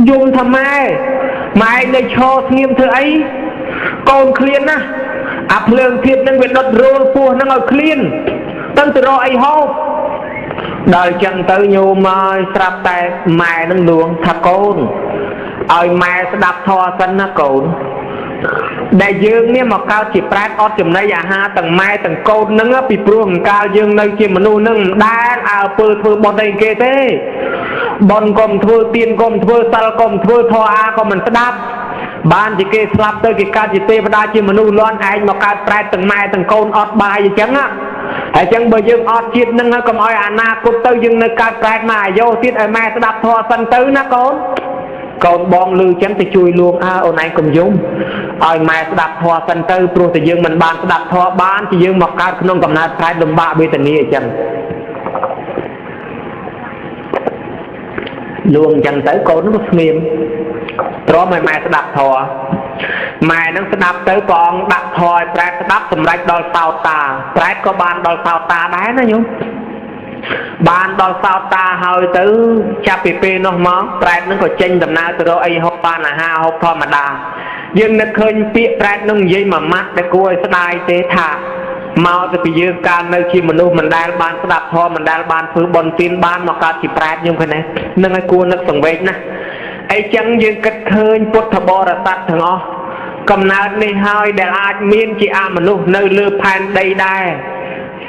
យំថាម៉ែម៉ែនៅឈរស្ងៀមធ្វើអីកូនឃ្លានណាស់អាភ្លើងធាតុនឹងវាដុតរោលពោះនឹងឲ្យឃ្លានទៅទៅរកអីហូបដល់ចឹងទៅញោមហើយស្រាប់តែម៉ែនឹងលួងថាកូន ឲ្យម៉ែស្ដាប់ធម៌សិនណាកូន ដែលយើងនេះមកកើតជាប្រែតអត់ចំណីអាហារទាំងម៉ែទាំងកូននឹង ពីព្រោះអង្កាលយើងនៅជាមនុស្សនឹងមិនដែលអើពើធ្វើបុណ្យអីគេទេ បុណ្យកុំធ្វើ ទានកុំធ្វើ សិលកុំធ្វើ ធម៌អាក៏មិនស្ដាប់ បានជាគេស្លាប់ទៅគេកើតជាទេវតាជាមនុស្សលាន់ ឯងមកកើតប្រែតទាំងម៉ែទាំងកូនអត់បាយអញ្ចឹងណា ហើយចឹងបើយើងអត់ជាតិនឹងហើយកុំឲ្យអនាគតទៅយើងនៅកើតប្រែតមកអាយុទៀត ឲ្យម៉ែស្ដាប់ធម៌សិនទៅណាកូន។ កូនបងលឺចឹងទៅជួយលួង អើអូនឯងកុំយំ ឲ្យម៉ែស្ដាប់ធម៌សិនទៅ ព្រោះតែយើងមិនបានស្ដាប់ធម៌បានជាយើងមកកើតក្នុងកំណើតប្រែតលំបាកវេទនាអញ្ចឹង លួងអញ្ចឹងទៅ កូននោះស្ងៀមទ្រាំឲ្យម៉ែស្ដាប់ធម៌ ម៉ែនឹងស្ដាប់ទៅ ព្រះអង្គដាក់ធម៌ឲ្យប្រែតស្ដាប់ សម្រេចដល់សោតា ប្រែតក៏បានដល់សោតាដែរណាញោម។ បានដល់សោតាហើយទៅ ចាប់ពីពេលនោះមក ប្រែតនឹងក៏ចេញដំណើរទៅរកអីហូបបាន អាហារហូបធម្មតា។ យើងនឹកឃើញពាក្យប្រែតនឹងនិយាយមួយម៉ាត់ដែលគួរឲ្យស្ដាយទេ ថាមកទៅពីយើងកាលនៅជាមនុស្សមិនដែលបានស្ដាប់ធម៌ មិនដែលបានធ្វើបុណ្យទាន បានមកកើតជាប្រែត យើងឃើញទេ នឹងឲ្យគួរនឹកសង្វេគណាស់។ អីចឹងយើងគិតឃើញពុទ្ធបរិស័ទទាំងអស់ កំណើតនេះហើយដែលអាចមានជាអមនុស្សនៅលើផែនដីដែរ។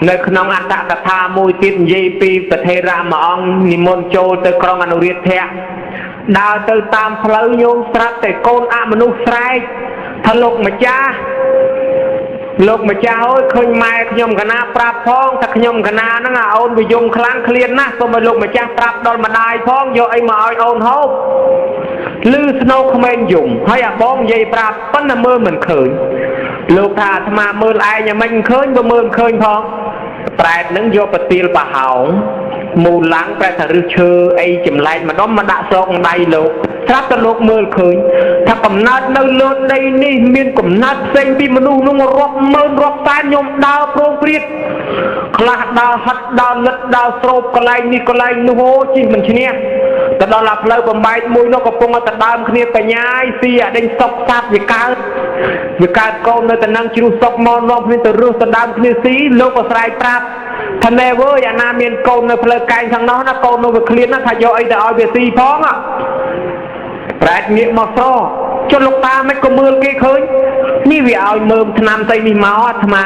នៅក្នុងអត្តកថាមួយទៀតនិយាយពីប្រធេរៈមួយអង្គនិមន្តចូលទៅក្រុងអនុរាធៈ ដើរទៅតាមផ្លូវញោម ស្រាប់តែកូនអមនុស្សស្រែកថា លោកម្ចាស់ លោកម្ចាស់អើយ ឃើញម៉ែខ្ញុំកណាប្រាប់ផងថា ខ្ញុំកណាហ្នឹងអាអូនវាយំខ្លាំងឃ្លានណាស់ សូមឲ្យលោកម្ចាស់ប្រាប់ដល់ម្ដាយផង យកអីមកឲ្យអូនហូប ឮស្នូក្មេងយំ ហើយអាបងនិយាយប្រាប់ ប៉ុន្តែមើលមិនឃើញ។ លោកថា អាត្មាមើលឯងមិនឃើញ បើមើលមិនឃើញផង។ ប្រែតនឹងយកប្រទាលប្រហោងមូឡាំង ប្រែថារឹសឈើអីចម្លែកម្ដុំមកដាក់សោកដៃលោក ស្រាប់តែលោកមើលឃើញថា កំណើតនៅលើដីនេះមានកំណើតផ្សេងពីមនុស្សនោះរាប់ម៉ឺនរាប់សែន ញោម ដើរប្រងព្រាត ខ្លះដើរហិត ដើរលិត ដើរស្រូបកន្លែងនេះកន្លែងនោះ អូជិះមិនឈ្នះ ទៅដល់អាផ្លូវបំបែកមួយនោះ កំពុងតែដើមគ្នាបញ្ញាយស៊ីអាដេញសុកសัตว์ វាកើតវាកើតកូននៅតែនឹងជ្រុះសុកមក នាំគ្នាទៅរស់ទៅដើមគ្នាស៊ី។ លោកក៏ស្រែកប្រាប់ថា ណែវើយ អាណាមានកូននៅផ្លូវកែងខាងនោះណា កូននោះវាឃ្លានណា ថាយកអីទៅឲ្យវាស៊ីផង។ ប្រែតងាកមកស្រចុះ លោកតាមិនក៏មើលគេឃើញនេះ វាឲ្យមើមឆ្នាំស្អីនេះមក អាត្មា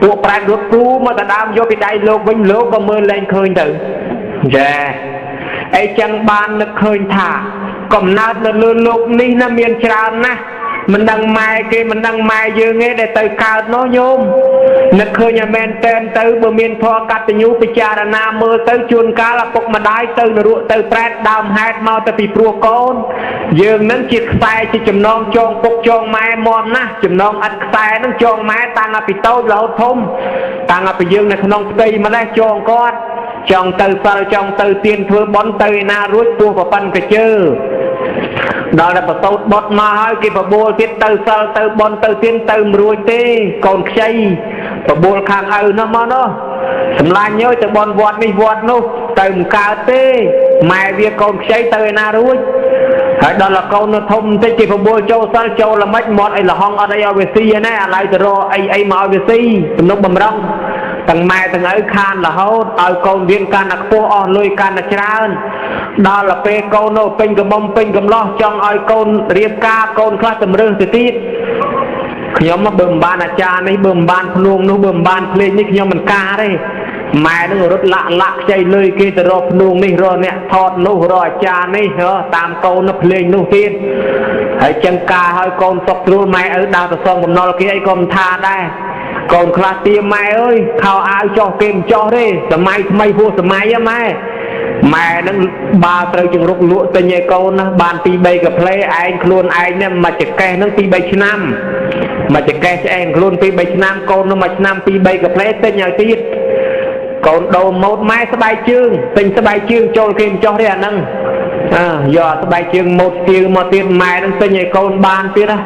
ពួកប្រែតរត់គូមកទៅដើមយកពីដៃលោកវិញ លោកក៏មើលលែងឃើញទៅចា។ អីចឹងបាននឹកឃើញថា កំណើតនៅលើលោកនេះណាមានច្រើនណាស់ មិនដឹងម៉ែគេ មិនដឹងម៉ែយើងទេដែលទៅកើតនោះញោម។ នឹកឃើញឲ្យមែនតែនទៅ បើមានធម៌កតញ្ញូពិចារណាមើលទៅ ជួនកាលឪពុកម្ដាយទៅនរកទៅប្រែត ដើមហេតុមកទៅពីព្រោះកូនយើងនឹងជាខ្សែជាចំណងចងពុកចងម៉ែមមណាស់ ចំណងឥតខ្សែនឹងចងម៉ែតាំងពីតូចរហូតធំ តាំងពីយើងនៅក្នុងផ្ទៃម្លេះចងគាត់ ចង់ទៅសិល ចង់ទៅទៀនធ្វើបុណ្យទៅឯណារួច ពោះប្រប៉ិនកជើ ដល់តែបតោតបុតមកហើយគេបបួលទៀត ទៅសិលទៅបុណ្យទៅទៀនទៅមិនរួចទេ កូនខ្ចីបបួលខាងឪនោះមកនោះ សម្លាញ់អើយ ទៅបុណ្យវត្តនេះវត្តនោះទៅមិនកើតទេ ម៉ែវាកូនខ្ចីទៅឯណារួច ហើយដល់លកូននៅធំបន្តិចគេបបួលចូលសិល ចូលល្មិចមាត់អីលហងអត់អីឲ្យវាស៊ីណា ឥឡូវទៅរកអីអីមកឲ្យវាស៊ី ទំនុកបំរុងទាំងម៉ែទាំងឪខានរហូត ឲ្យកូនរៀនកាន់តែខ្ពស់ អស់លុយកាន់តែច្រើន ដល់ទៅពេលកូននៅពេញកំបំពេញកំឡោះ ចង់ឲ្យកូនរៀបការ កូនខ្លះតម្រើសទៅទៀត ខ្ញុំបើមិនបានអាចារ្យនេះ បើមិនបានភ្នួងនោះ បើមិនបានភ្លេងនេះ ខ្ញុំមិនការទេ ម៉ែនឹងរត់លាក់លាក់ខ្ចីលុយគេទៅរកភ្នួងនេះ រកអ្នកថតនោះ រកអាចារ្យនេះ តាមកូននោះភ្លេងនោះទៀត ហើយចឹងការឲ្យកូនសុកស្រួល ម៉ែឪដើរទៅសងបំណុលគេអីក៏មិនថាដែរ។ កូនខ្លះទាម៉ែអើយ ខោអាវចោះគេមិនចោះទេ សម័យថ្មីហួសសម័យហ៎ម៉ែ ម៉ែនឹងបើត្រូវចង្រុកលក់ទិញឲ្យកូនណាបាន 2 3កាផ្លេ ឯងខ្លួនឯងនេះមួយចកេះនឹង 2 3ឆ្នាំ មួយចកេះឆ្អែងខ្លួន 2 3ឆ្នាំ កូននឹងមួយឆ្នាំ 2 3កាផ្លេទិញឲ្យទៀត កូនដូរម៉ូត ម៉ែស្បែកជើងទិញស្បែកជើងចូលគេមិនចោះទេអាហ្នឹង អើយកស្បែកជើងម៉ូតស្ទៀវមកទៀត ម៉ែនឹងទិញឲ្យកូនបានទៀតណា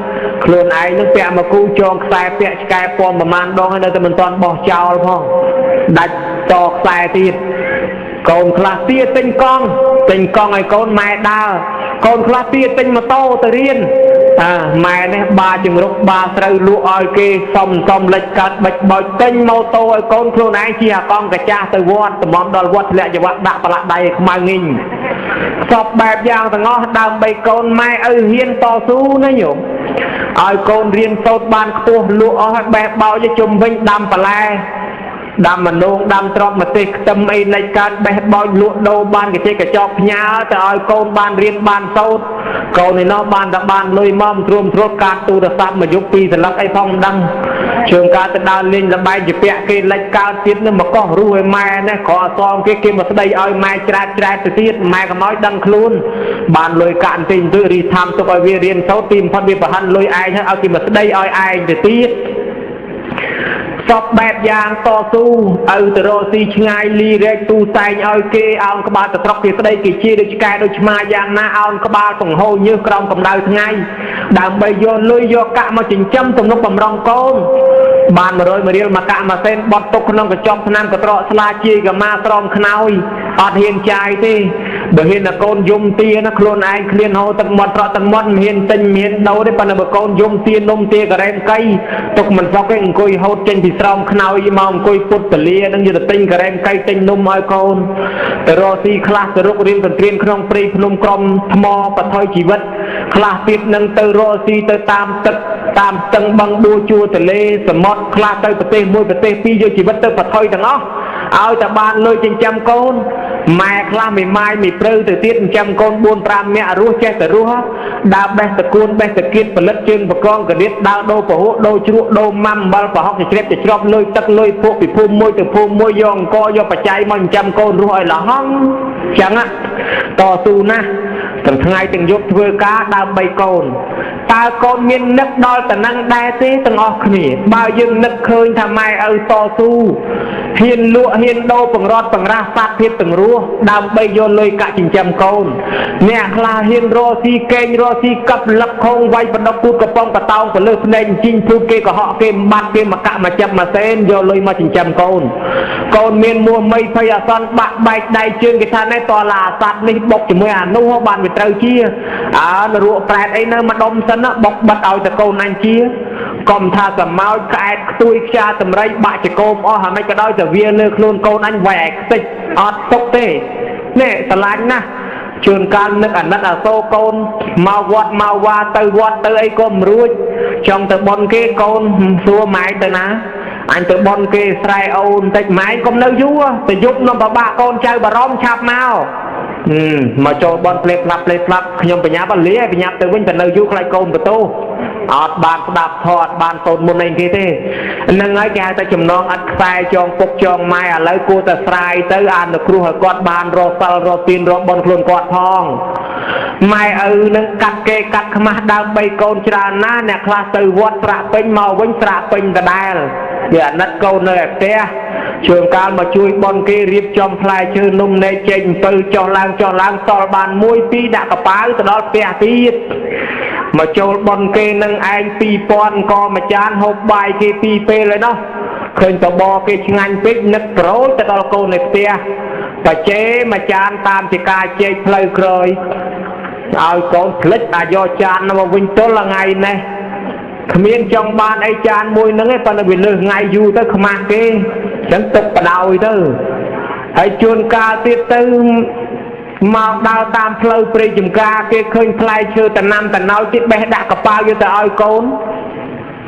ខ្លួនឯងនឹងពាក់មកគូចងខ្សែពាក់ឆ្កែពំប្រមាណដងហើយនៅតែមិនទាន់បោះចោលផង ដាច់តខ្សែទៀត។ កូនខ្លះទៀតទិញកង់ ទិញកង់ឲ្យកូនម៉ែដើរ កូនខ្លះទៀតទិញម៉ូតូទៅរៀន អាម៉ែនេះបាចង្រុកបាស្រូវលក់ឲ្យគេសុំសុំលិចកាត់បិចបោចទិញម៉ូតូឲ្យកូន ខ្លួនឯងជិះអាកង់កាចាស់ទៅវត្ត តម្រាំដល់វត្តធ្លាក់ចង្វាក់ដាក់ប្រឡាក់ដៃឲ្យខ្មៅងីង។ សពបែបយ៉ាងទាំងអស់ដើម្បីកូនម៉ែឪហ៊ានតស៊ូណាញោមឲ្យកូនរៀនសូត្របានខ្ពស់លក់អស់ឲ្យបេះបោចជុំវិញដាំបន្លែដាំមនោងដាំត្រប់ម្ទេសខ្ទឹមអីលិចកើតបេះបោចលក់ដូរបានកចេកកចោកផ្ញើទៅឲ្យកូនបានរៀនបានសូត្រកូនឯណោះបានតែបានលុយមកត្រួមត្រួតកាតទូរស័ព្ទមកយប់ពីរសន្លឹកអីផងមិនដឹងជើងកើតទៅដើរលេងលបែងជាពាក់គេលិចកើតទៀតនឹងមកកោះរុះឲ្យម៉ែនេះក្រអសងគេគេមកស្ដីឲ្យម៉ែច្រាតច្រាតទៅទៀតម៉ែកុំឲ្យដឹងខ្លួនបានលុយកាក់បន្តិចបន្តួចរីថាំទុកឲ្យវារៀនសូត្រទីបំផុតវាប្រហិនលុយឯងហើយឲ្យគេមកស្ដីឲ្យឯងទៅទៀតសពបែបយ៉ាងតស៊ូឪទៅរកស៊ីឆ្ងាយលីរែកទូតែងឲ្យគេអោនក្បាលទៅត្រុកគេស្ដីគេជាដូចឆ្កែដូចឆ្មាយ៉ាងណាអោនក្បាលបង្ហូរញើសក្រោមកម្ដៅថ្ងៃដើម្បីយកលុយយកកាក់មកចិញ្ចឹមទំនុកបំរុងកូនបាន100មួយរៀលមកកាក់មួយសេនបត់ទុកក្នុងកញ្ចប់ថ្នាំកត្រកស្លាជាយកម៉ាស្រោមខ្នើយអត់ហ៊ានចាយទេបើហ៊ានតែកូនយំទាណាខ្លួនឯងឃ្លានហូរទឹកមាត់ត្រក់ទឹកមាត់មិនហ៊ានទិញមិនហ៊ានដូរទេប៉ុន្តែបើកូនយំទានំទាការ៉េមកៃទុកមិនសុកទេអង្គុយហូតចេញពីស្រោមខ្នើយមកអង្គុយពុតពលានឹងយកទៅទិញការ៉េមកៃទិញនំឲ្យកូនទៅរកស៊ីខ្លះទៅរុករៀនទន្ទ្រានក្នុងព្រៃភ្នំក្រំថ្មបថុយជីវិតខ្លះទៀតនឹងទៅរកស៊ីទៅតាមទឹកតាមស្ទឹងបឹងបួជួរទលេសមុទ្រខ្លះទៅប្រទេសមួយប្រទេសពីរយកជីវិតទៅបថុយទាំងអស់ឲ្យតែបានលុយចិញ្ចឹមកូនម៉ែខ្លះមួយម៉ាយមួយព្រៅទៅទៀតចិញ្ចឹមកូន4 5នាក់រស់ចេះតែរស់ដើរបេះតកួនបេះតគៀតផលិតជើងបកងកដៀតដើរដូរពហុដូរជ្រក់ដូរម៉ាំអំបិលប្រហុកជ្រាបជ្រប់លុយទឹកលុយភក់ពីភូមិមួយទៅភូមិមួយយកអង្គយកបច្ច័យមកចិញ្ចឹមកូនរស់ឲ្យលហងចឹងតស៊ូណាស់ទាំងថ្ងៃទាំងយប់ធ្វើការដើម្បីកូនតើកូនមាននឹកដល់តំណែងដែរទេទាំងអស់គ្នាបើយើងនឹកឃើញថាម៉ែឪតស៊ូហ៊ានលក់ហ៊ានដូរបង្រត់បង្រាស់សត្វភាពទាំងរស់ដើម្បីយកលុយកាក់ចិញ្ចឹមកូនអ្នកខ្លះហ៊ានរកស៊ីកេងរកស៊ីកັບលឹកខងវាយបណ្ដុកគូតកំប៉ុងកតោងទៅលើភ្នែកជីងភូតគេកុហកគេបាត់គេមកកាក់មកចាប់មកសេនយកលុយមកចិញ្ចឹមកូនកូនមានមួមីភ័យអាសន្នបាក់បែកដៃជើងគេថាណែតឡាសត្វនេះបុកជាមួយអានោះបានវាត្រូវជាអើនរកប្រែតអីនៅម្ដុំសិនណាបុកបិទឲ្យតកូនអញជាកុំថាសមោចក្អែកខ្ទួយខ្យាតម្រៃបាក់ចកោមអស់ហើយមិនក៏ដោយតែវាលើខ្លួនកូនអញវាយឲ្យខ្ទេចអត់ទុកទេនេះស្រឡាញ់ណាស់ជួនកាលនឹកអាណិតអាសូរកូនមកវត្តមកវាទៅវត្តទៅអីក៏មិនរួចចង់ទៅបន់គេកូនសួរម៉ែទៅណាអញទៅបន់គេស្រែអូនបន្តិចម៉ែកុំនៅយូរទៅយប់នំបបាក់កូនចៅបារម្ភឆាប់មកមកចូលបន់ផ្លេផ្លាប់ផ្លេផ្លាប់ខ្ញុំបញ្ញាប់លាបញ្ញាប់ទៅវិញទៅនៅយូរខ្លាចកូនបន្ទោអត់បានស្ដាប់ធម៌អត់បានសូត្រមុនអីគេទេហ្នឹងហើយគេហៅថាចំណងអត់ខ្សែចងពុកចងម៉ែឥឡូវគួរតែស្រាយទៅអានុគ្រោះឲ្យគាត់បានរកសិលរកទានរកបុណ្យខ្លួនគាត់ផងម៉ែឪនឹងកាត់គេកាត់ខ្មាស់ដើម្បីកូនច្រើនណាស់អ្នកខ្លះទៅវត្តត្រាក់ពេញមកវិញត្រាក់ពេញដដែលវាអាណិតកូននៅឯផ្ទះជួនកាលមកជួយបន់គេរៀបចំផ្លែឈើនំនែកចេកអំពៅចុះឡើងចុះឡើងសល់បាន1 2ដាក់កប៉ាវទៅដល់ផ្ទះទៀតមកចូលបន់គេនឹងឯង2000ក៏មួយចានហូបបាយគេ2ពេលហើយណោះឃើញតបគេឆ្ងាញ់ពេកនឹកប្រូចទៅដល់កូននៅផ្ទះបច្ចេមួយចានតាមជាការជែកផ្លូវក្រោយឲ្យកូនភ្លេចអាយកចានមកវិញទល់ថ្ងៃនេះគ្មានចង់បានអីចានមួយហ្នឹងឯងប៉ុន្តែវាលើសថ្ងៃយូរទៅខ្មាស់គេអញ្ចឹងទុកបដោយទៅហើយជួនកាលទៀតទៅមកដើរតាមផ្លូវព្រៃចំការគេឃើញផ្លែឈើតំណាំតំណោយទៀតបេះដាក់កប៉ាល់យកទៅឲ្យកូន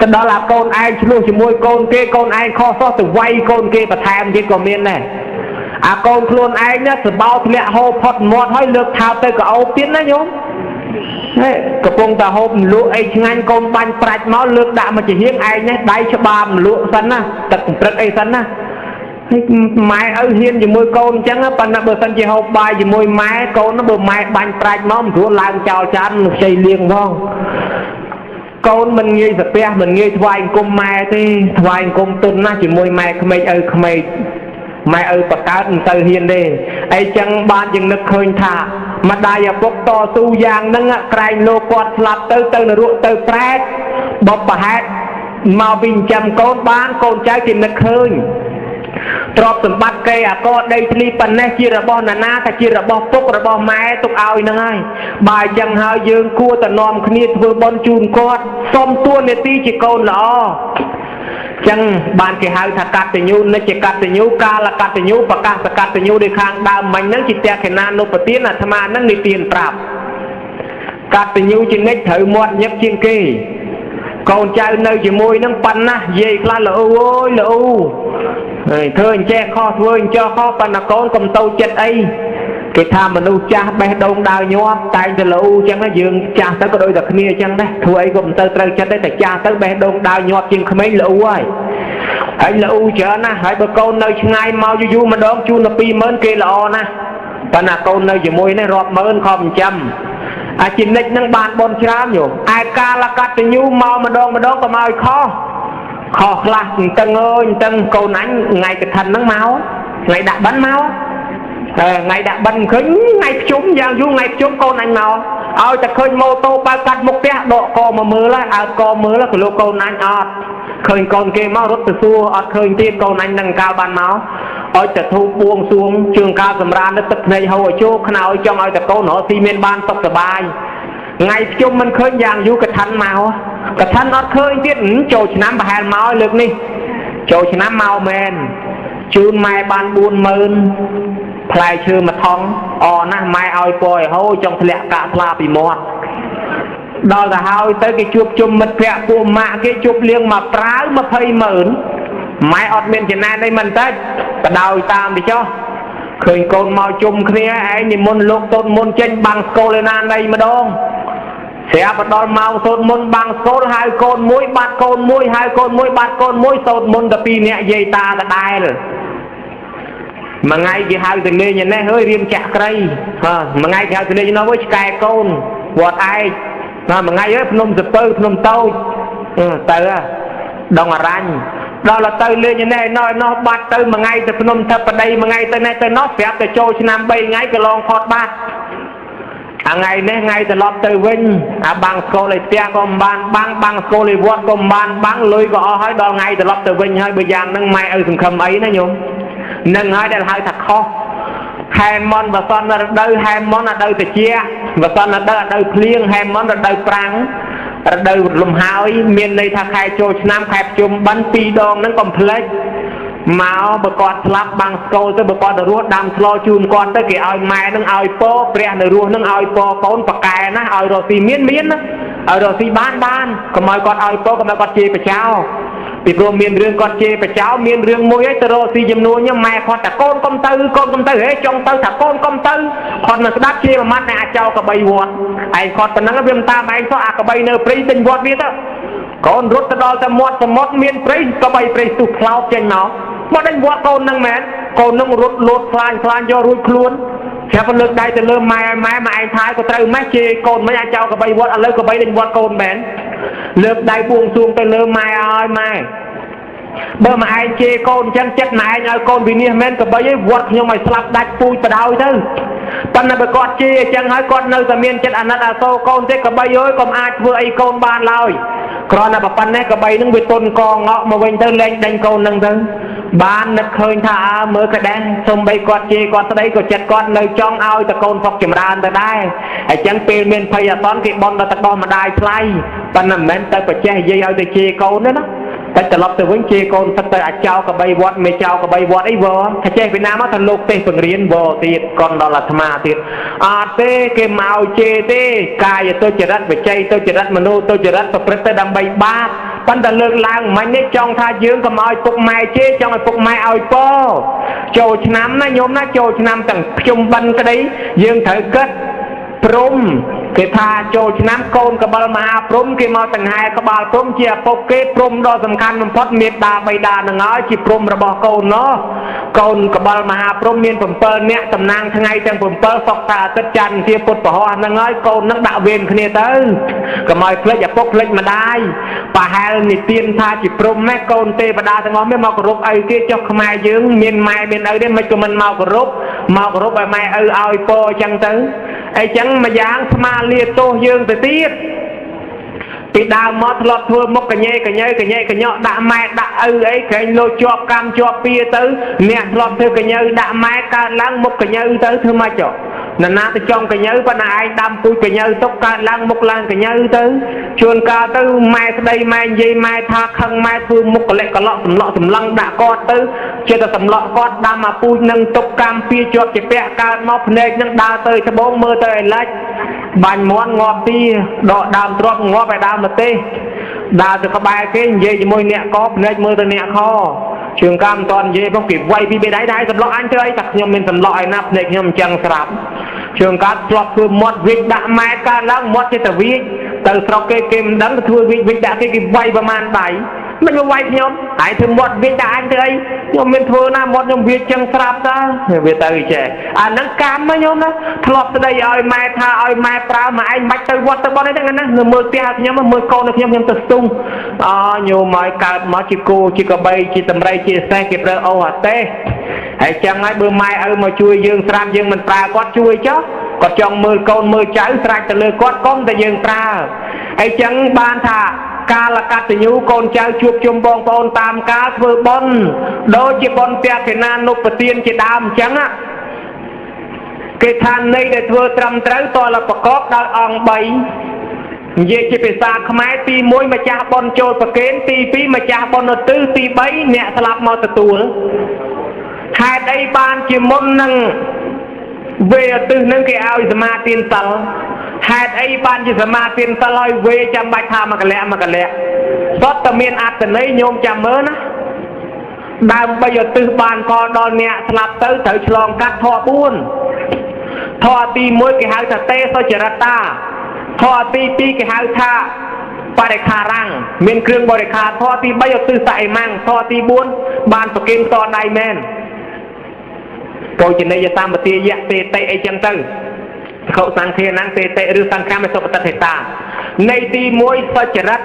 ទៅដល់អាកូនឯងឆ្លោះជាមួយកូនគេកូនឯងខុសសោះទៅវាយកូនគេបន្ថែមទៀតក៏មានដែរអាកូនខ្លួនឯងណាសបោធ្លាក់ហូរផុតមាត់ហើយលើកថើបទៅកោបទៀតណាញោមហេកំពុងតែហូបលក់អីឆ្ងាញ់កូនបាញ់ប្រាច់មកលើកដាក់មកជាហៀងឯងនេះដៃច្បាមលក់សិនណាទឹកកម្រិតអីសិនណាហើយម៉ែឪហ៊ានជាមួយកូនអញ្ចឹងប៉ុន្តែបើសិនជាហូបបាយជាមួយម៉ែកូនបើម៉ែបាញ់ប្រាច់មកមិនស្រួលឡើងចោលចានខ្ចីលៀងផងកូនមិនងាយសាពះមិនងាយថ្វាយអង្គមម៉ែទេថ្វាយអង្គមទុនណាស់ជាមួយម៉ែក្មេកឪក្មេកម៉ែឪបកើតមិនទៅហ៊ានទេអីចឹងបានយើងនឹកឃើញថាម្ដាយឪពុកតស៊ូយ៉ាងហ្នឹងក្រែងលោកគាត់ស្លាប់ទៅទៅនរកទៅប្រែតបបប្រហែតមកពីចិញ្ចឹមកូនបានកូនចៅគេនឹកឃើញទ្រព្យសម្បត្តិគេអាកដីធ្លីប៉ុណ្ណេះជារបស់ណានាថាជារបស់ពុករបស់ម៉ែទុកឲ្យហ្នឹងហើយបើអញ្ចឹងហើយយើងគួរតែនាំគ្នាធ្វើបុណ្យជូនគាត់សុំតួនាទីជាកូនល្អ ចឹងបានគេហៅថាកតញ្ញូនិច្ចកតញ្ញូកាលកតញ្ញូប្រកាសកតញ្ញូដោយខាងដើមមិញហ្នឹងជាតេខណានុបទានអាត្មាហ្នឹងនិទានប្រាប់កតញ្ញូជានិច្ចត្រូវមាត់ញឹកជាងគេកូនចៅនៅជាមួយនឹងប៉ុណ្ណាយាយខ្លះល្អូអើយល្អូហើយធ្វើអញ្ចេះខុសធ្វើអញ្ចោះខុសប៉ុន្តែកូនកុំទៅចិត្តអីគេថាមនុស្សចាស់បេះដូងដើរញាប់តែងតែល្អូអញ្ចឹងយើងចាស់ទៅក៏ដូចតែគ្នាអញ្ចឹងដែរធ្វើអីក៏មិនទៅត្រូវចិត្តដែរតែចាស់ទៅបេះដូងដើរញាប់ជាងក្មេងល្អូហើយហើយល្អូច្រើនណាស់ហើយបើកូននៅឆ្ងាយមកយូរយូរម្ដងជូនទៅ20000គេល្អណាស់ប៉ុន្តែកូននៅជាមួយនេះរាប់ម៉ឺនខំចិញ្ចឹមអាជីនិចនឹងបានបនច្រើនញោមឯកាលកតញ្ញូមកម្ដងម្ដងក៏មកឲ្យខុសខុសខ្លះអន្ទឹងអើយអន្ទឹងកូនអញថ្ងៃកឋិនហ្នឹងមកថ្ងៃដាក់បិណ្ឌមកថ្ងៃដាក់បិណ្ឌឃើញថ្ងៃភ្ជុំយ៉ាងយូរថ្ងៃភ្ជុំកូនអញមកឲ្យតែឃើញម៉ូតូបើកាត់មុខផ្ទះដកកមកមើលហើយអើកមើលក៏លោកកូនអញអត់ឃើញកូនគេមករត់ទៅសួរអត់ឃើញទៀតកូនអញនឹងកាលបានមកឲ្យតែធូបបួងសួងជើងកាលសម្រានទឹកភ្នែកហូរឲ្យជោខ្នើយចង់ឲ្យតែកូនរកស៊ីមានបានសុខសប្បាយថ្ងៃភ្ជុំមិនឃើញយ៉ាងយូរកឋិនមកកឋិនអត់ឃើញទៀតចូលឆ្នាំប្រហែលមកលើកនេះចូលឆ្នាំមកមែនជូនម៉ែបាន40000ផ្លែឈើមួយថងអណាស់ម៉ែឲ្យពរឲ្យហូរចង់ធ្លាក់កាក់ថ្លាពីមាត់ដល់ទៅហើយទៅគេជួបជុំមិត្តភក្តិពួកម៉ាក់គេជួបលៀងមកប្រាវ200,000ម៉ែអត់មានចំណែនអីមិនតិចបដោយតាមទៅចុះឃើញកូនមកជុំគ្នាឯងនិមន្តលោកសូត្រមន្តចេញបាំងស្កូលឯណាណីម្ដងស្រាប់ដល់ម៉ោងសូត្រមន្តបាំងស្កូលហៅកូនមួយបាត់កូនមួយហៅកូនមួយបាត់កូនមួយសូត្រមន្តតែពីរនាក់យាយតាដដែលមួយថ្ងៃគេហៅទៅលេងឯនេះហើយរៀនចាក់ក្រៃមួយថ្ងៃគេហៅទៅលេងនោះវិញឆ្កែកូនវត្តឯកមួយថ្ងៃហើយភ្នំសពៅភ្នំតូចទៅដងអរញ្ញដល់ទៅលេងឯនេះឯនោះឯនោះបាត់ទៅមួយថ្ងៃទៅភ្នំធិបតីមួយថ្ងៃទៅនេះទៅនោះស្រាប់តែចូលឆ្នាំ3ថ្ងៃក៏ឡងផុតបាត់អាថ្ងៃនេះថ្ងៃត្រឡប់ទៅវិញអាបាំងស្កូលឯផ្ទះក៏មិនបានបាំងបាំងស្កូលឯវត្តក៏មិនបានបាំងលុយក៏អស់ហើយដល់ថ្ងៃត្រឡប់ទៅវិញហើយបើយ៉ាងហ្នឹងម៉ែឪសង្ឃឹមអីណាញោមនឹងហើយដែលហៅថាខុសហែមន់វសន្តរដូវហែមន់រដូវត្រជាក់វសន្តរដូវរដូវភ្លៀងហែមន់រដូវប្រាំងរដូវលំហើយមានន័យថាខែចូលឆ្នាំខែភ្ជុំបិណ្ឌពីរដងហ្នឹងកុំភ្លេចមកបើគាត់ស្លាប់បាំងស្កូលទៅបើគាត់ទៅរស់ដាំស្លជូនគាត់ទៅគេឲ្យម៉ែនឹងឲ្យពរព្រះនៅរស់នឹងឲ្យពរកូនប៉កែណាឲ្យរស់ស៊ីមានមានណាឲ្យរស់ស៊ីបានបានកុំឲ្យគាត់ឲ្យពរកុំឲ្យគាត់ជេរបចោពីព្រោះមានរឿងគាត់ជេរបចោមានរឿងមួយឯងទៅរកស៊ីចំនួនញម៉ែគាត់ថាកូនកុំទៅកូនកុំទៅហេចង់ទៅថាកូនកុំទៅគាត់មិនស្ដាប់ជេរមួយម៉ាត់អ្នកអាចោកបីវត្តឯងគាត់ប៉ុណ្ណឹងវាមិនតាមឯងសោះអាកបីនៅព្រៃទិញវត្តវាទៅកូនរត់ទៅដល់តែមាត់សមុទ្រមានព្រៃកបីព្រៃស្ទុះផ្លោតចេញមកមកដេញវត្តកូននឹងមែនកូននឹងរត់លោតខ្លាញ់ខ្លាញ់យករួចខ្លួនស្រាប់លើកដៃទៅលើម៉ែម៉ែម៉ែឯងថាក៏ត្រូវម៉េះជេរកូនមិនអាចចោលកបីវត្តឥឡូវកបីដេញវត្តកូនមែនលើកដៃបួងសួងទៅលើម៉ែឲ្យម៉ែបើម៉ែឯងជេរកូនអញ្ចឹងចិត្តម៉ែឯងឲ្យកូនវិនិច្ឆ័យមែនកបីឯងវត្តខ្ញុំឲ្យស្លាប់ដាច់ពូជបដោយទៅប៉ុន្តែបើគាត់ជេរអញ្ចឹងហើយគាត់នៅតែមានចិត្តអាណិតអាសូរកូនទេកបីអើយកុំអាចធ្វើអីកូនបានឡើយគ្រាន់តែប៉ុណ្ណេះកបីនឹងវាទុនកងក់មកវិញទៅលែងដេញកូននឹងទៅបាននឹកឃើញថាអើមើលក៏ដែរសំបីគាត់ជេរគាត់ស្ដីក៏ចិត្តគាត់នៅចង់ឲ្យតកូនផុកចម្រើនទៅដែរអញ្ចឹងពេលមានភ័យអាសន្នគេបន់ដល់តកោម្ដាយថ្លៃប៉ុន្តែមិនមែនទៅប្រចេះនិយាយឲ្យទៅជេរកូនទេណាតែត្រឡប់ទៅវិញជេរកូនទឹកទៅអាចោកបីវត្តមេចោកបីវត្តអីវថាចេះពីណាមកថាលោកទេសបង្រៀនវទៀតកូនដល់អាត្មាទៀតអត់ទេគេមកជេរទេកាយទុច្ចរិតវិច័យទុច្ចរិតមនោទុច្ចរិតប្រព្រឹត្តទៅដើម្បីបាបប៉ុន្តែលើកឡើងមិញនេះចង់ថាយើងកុំឲ្យពុកម៉ែជេរចង់ឲ្យពុកម៉ែឲ្យពរចូលឆ្នាំណាញោមណាចូលឆ្នាំទាំងភ្ជុំបិណ្ឌក្តីយើងត្រូវគិតព្រំគេថាចូលឆ្នាំកូនកបិលមហាព្រំគេមកដង្ហែក្បាលព្រំជាឪពុកគេព្រំដ៏សំខាន់បំផុតមេដាបៃតានឹងហើយជាព្រំរបស់កូនណោះកូនកបិលមហាព្រំមាន7នាក់តំណាងថ្ងៃទាំង7សុក្រអាទិត្យច័ន្ទជាពុទ្ធពហុហ្នឹងហើយកូននឹងដាក់វេនគ្នាទៅកុំឲ្យភ្លេចឪពុកភ្លេចម្ដាយប្រហែលនិទានថាជាព្រំណាកូនទេវតាទាំងអស់មានមកគោរពឪគេចុះខ្មែរយើងមានម៉ែមានឪទេមិនក៏មិនមកគោរពមកគោរពឲ្យម៉ែឪឲ្យពរអញ្ចឹងទៅអីចឹងម្យ៉ាងស្មាលាទោសយើងទៅទៀតពីដើមមកធ្លាប់ធ្វើមុខកញ៉េកញ៉េកញ៉េកញ៉ក់ដាក់ម៉ែដាក់ឪអីក្រែងលោជាប់កម្មជាប់ពៀទៅអ្នកធ្លាប់ធ្វើកញ៉ៅដាក់ម៉ែកើតឡើងមុខកញ៉ៅទៅធ្វើម៉េចចុះ នរណាទៅចង់កញើប៉ុន្តែឯងដាំពូជកញើទុកកើតឡើងមុខឡើងកញើទៅជួនកាលទៅម៉ែស្ដីម៉ែនិយាយម៉ែថាខឹងម៉ែធ្វើមុខកលិកកលក់សម្លក់សម្លឹងដាក់គាត់ទៅចេះតែសម្លក់គាត់ដាំអាពូជនឹងទុកកម្មពីជាប់ជាពាក់កើតមកភ្នែកនឹងដើរទៅត្បូងមើលទៅឲ្យលិចបាញ់មន់ងាប់ទីដកដើមទ្របងាប់ឲ្យដើមម្ទេសដើរទៅក្បែរគេនិយាយជាមួយអ្នកកភ្នែកមើលទៅអ្នកខជើងកាមមិនតន់និយាយផងគេវាយពីបេដៃដែរសម្លក់អញធ្វើអីតែខ្ញុំមានសម្លក់ឯណាភ្នែកខ្ញុំអញ្ចឹងស្រាប់ជើងកាត់ធ្លាប់ធ្វើមាត់វិចដាក់ម៉ែកើតឡើងមាត់ចេះតែវិចទៅស្រុកគេគេមិនដឹងធ្វើវិចវិចដាក់គេគេវាយប្រមាណដៃមិនមកវាយខ្ញុំហើយធ្វើមាត់វិចដាក់អញធ្វើអីខ្ញុំមានធ្វើណាមាត់ខ្ញុំវាចឹងស្រាប់តាវាទៅចេះអាហ្នឹងកម្មខ្ញុំណាធ្លាប់ស្ដីឲ្យម៉ែថាឲ្យម៉ែប្រើមកឯងមិនទៅវត្តទៅបន់អីហ្នឹងណានៅមើលផ្ទះខ្ញុំមើលកូនខ្ញុំខ្ញុំទៅស្ទុះអញោមឲ្យកើតមកជាគោជាកបីជាតម្រៃជាសេះគេប្រើអូអាទេហើយចឹងហើយបើម៉ែឪមកជួយយើងស្រាប់យើងមិនប្រើគាត់ជួយចុះគាត់ចង់មើលកូនមើលចៅស្រេចទៅលើគាត់កុំតែយើងប្រើអីចឹងបានថាកាលកតញ្ញូកូនចៅជួបជុំបងប្អូនតាមកាលធ្វើបុណ្យដូចជាបុណ្យទក្ខិណានុបទានជាដើមអញ្ចឹងគេថានៃដែលធ្វើត្រឹមត្រូវតលប្រកបដោយអង្គ3និយាយជាភាសាខ្មែរទី1ម្ចាស់បុណ្យចូលប្រគេនទី2ម្ចាស់បុណ្យឧទ្ទិសទី3អ្នកស្លាប់មកទទួលហេតុអីបានជាមុននឹងវេឧទ្ទិសនឹងគេឲ្យសមាទានសិលហេតុអីបានជាសមាទានសិលឲ្យវេចាំបាច់ថាមកកលៈមកកលៈសុទ្ធតែមានអត្ថន័យញោមចាំមើលណាដើម្បីឧទ្ទិសបានផលដល់អ្នកស្លាប់ទៅត្រូវឆ្លងកាត់ធម៌4ធម៌ទី1គេហៅថាទេសុចរិតាធម៌ទី2គេហៅថាបរិខារាំងមានគ្រឿងបរិខាធម៌ទី3ឧទ្ទិសសអិម៉ាំងធម៌ទី4បានប្រគេនតដៃមែនកោជនីយសម្បទាយៈទេតិអីចឹងទៅខុសង្ឃានំទេតិឬសង្ឃមសុបតិហេតានៃទី1សុចរិត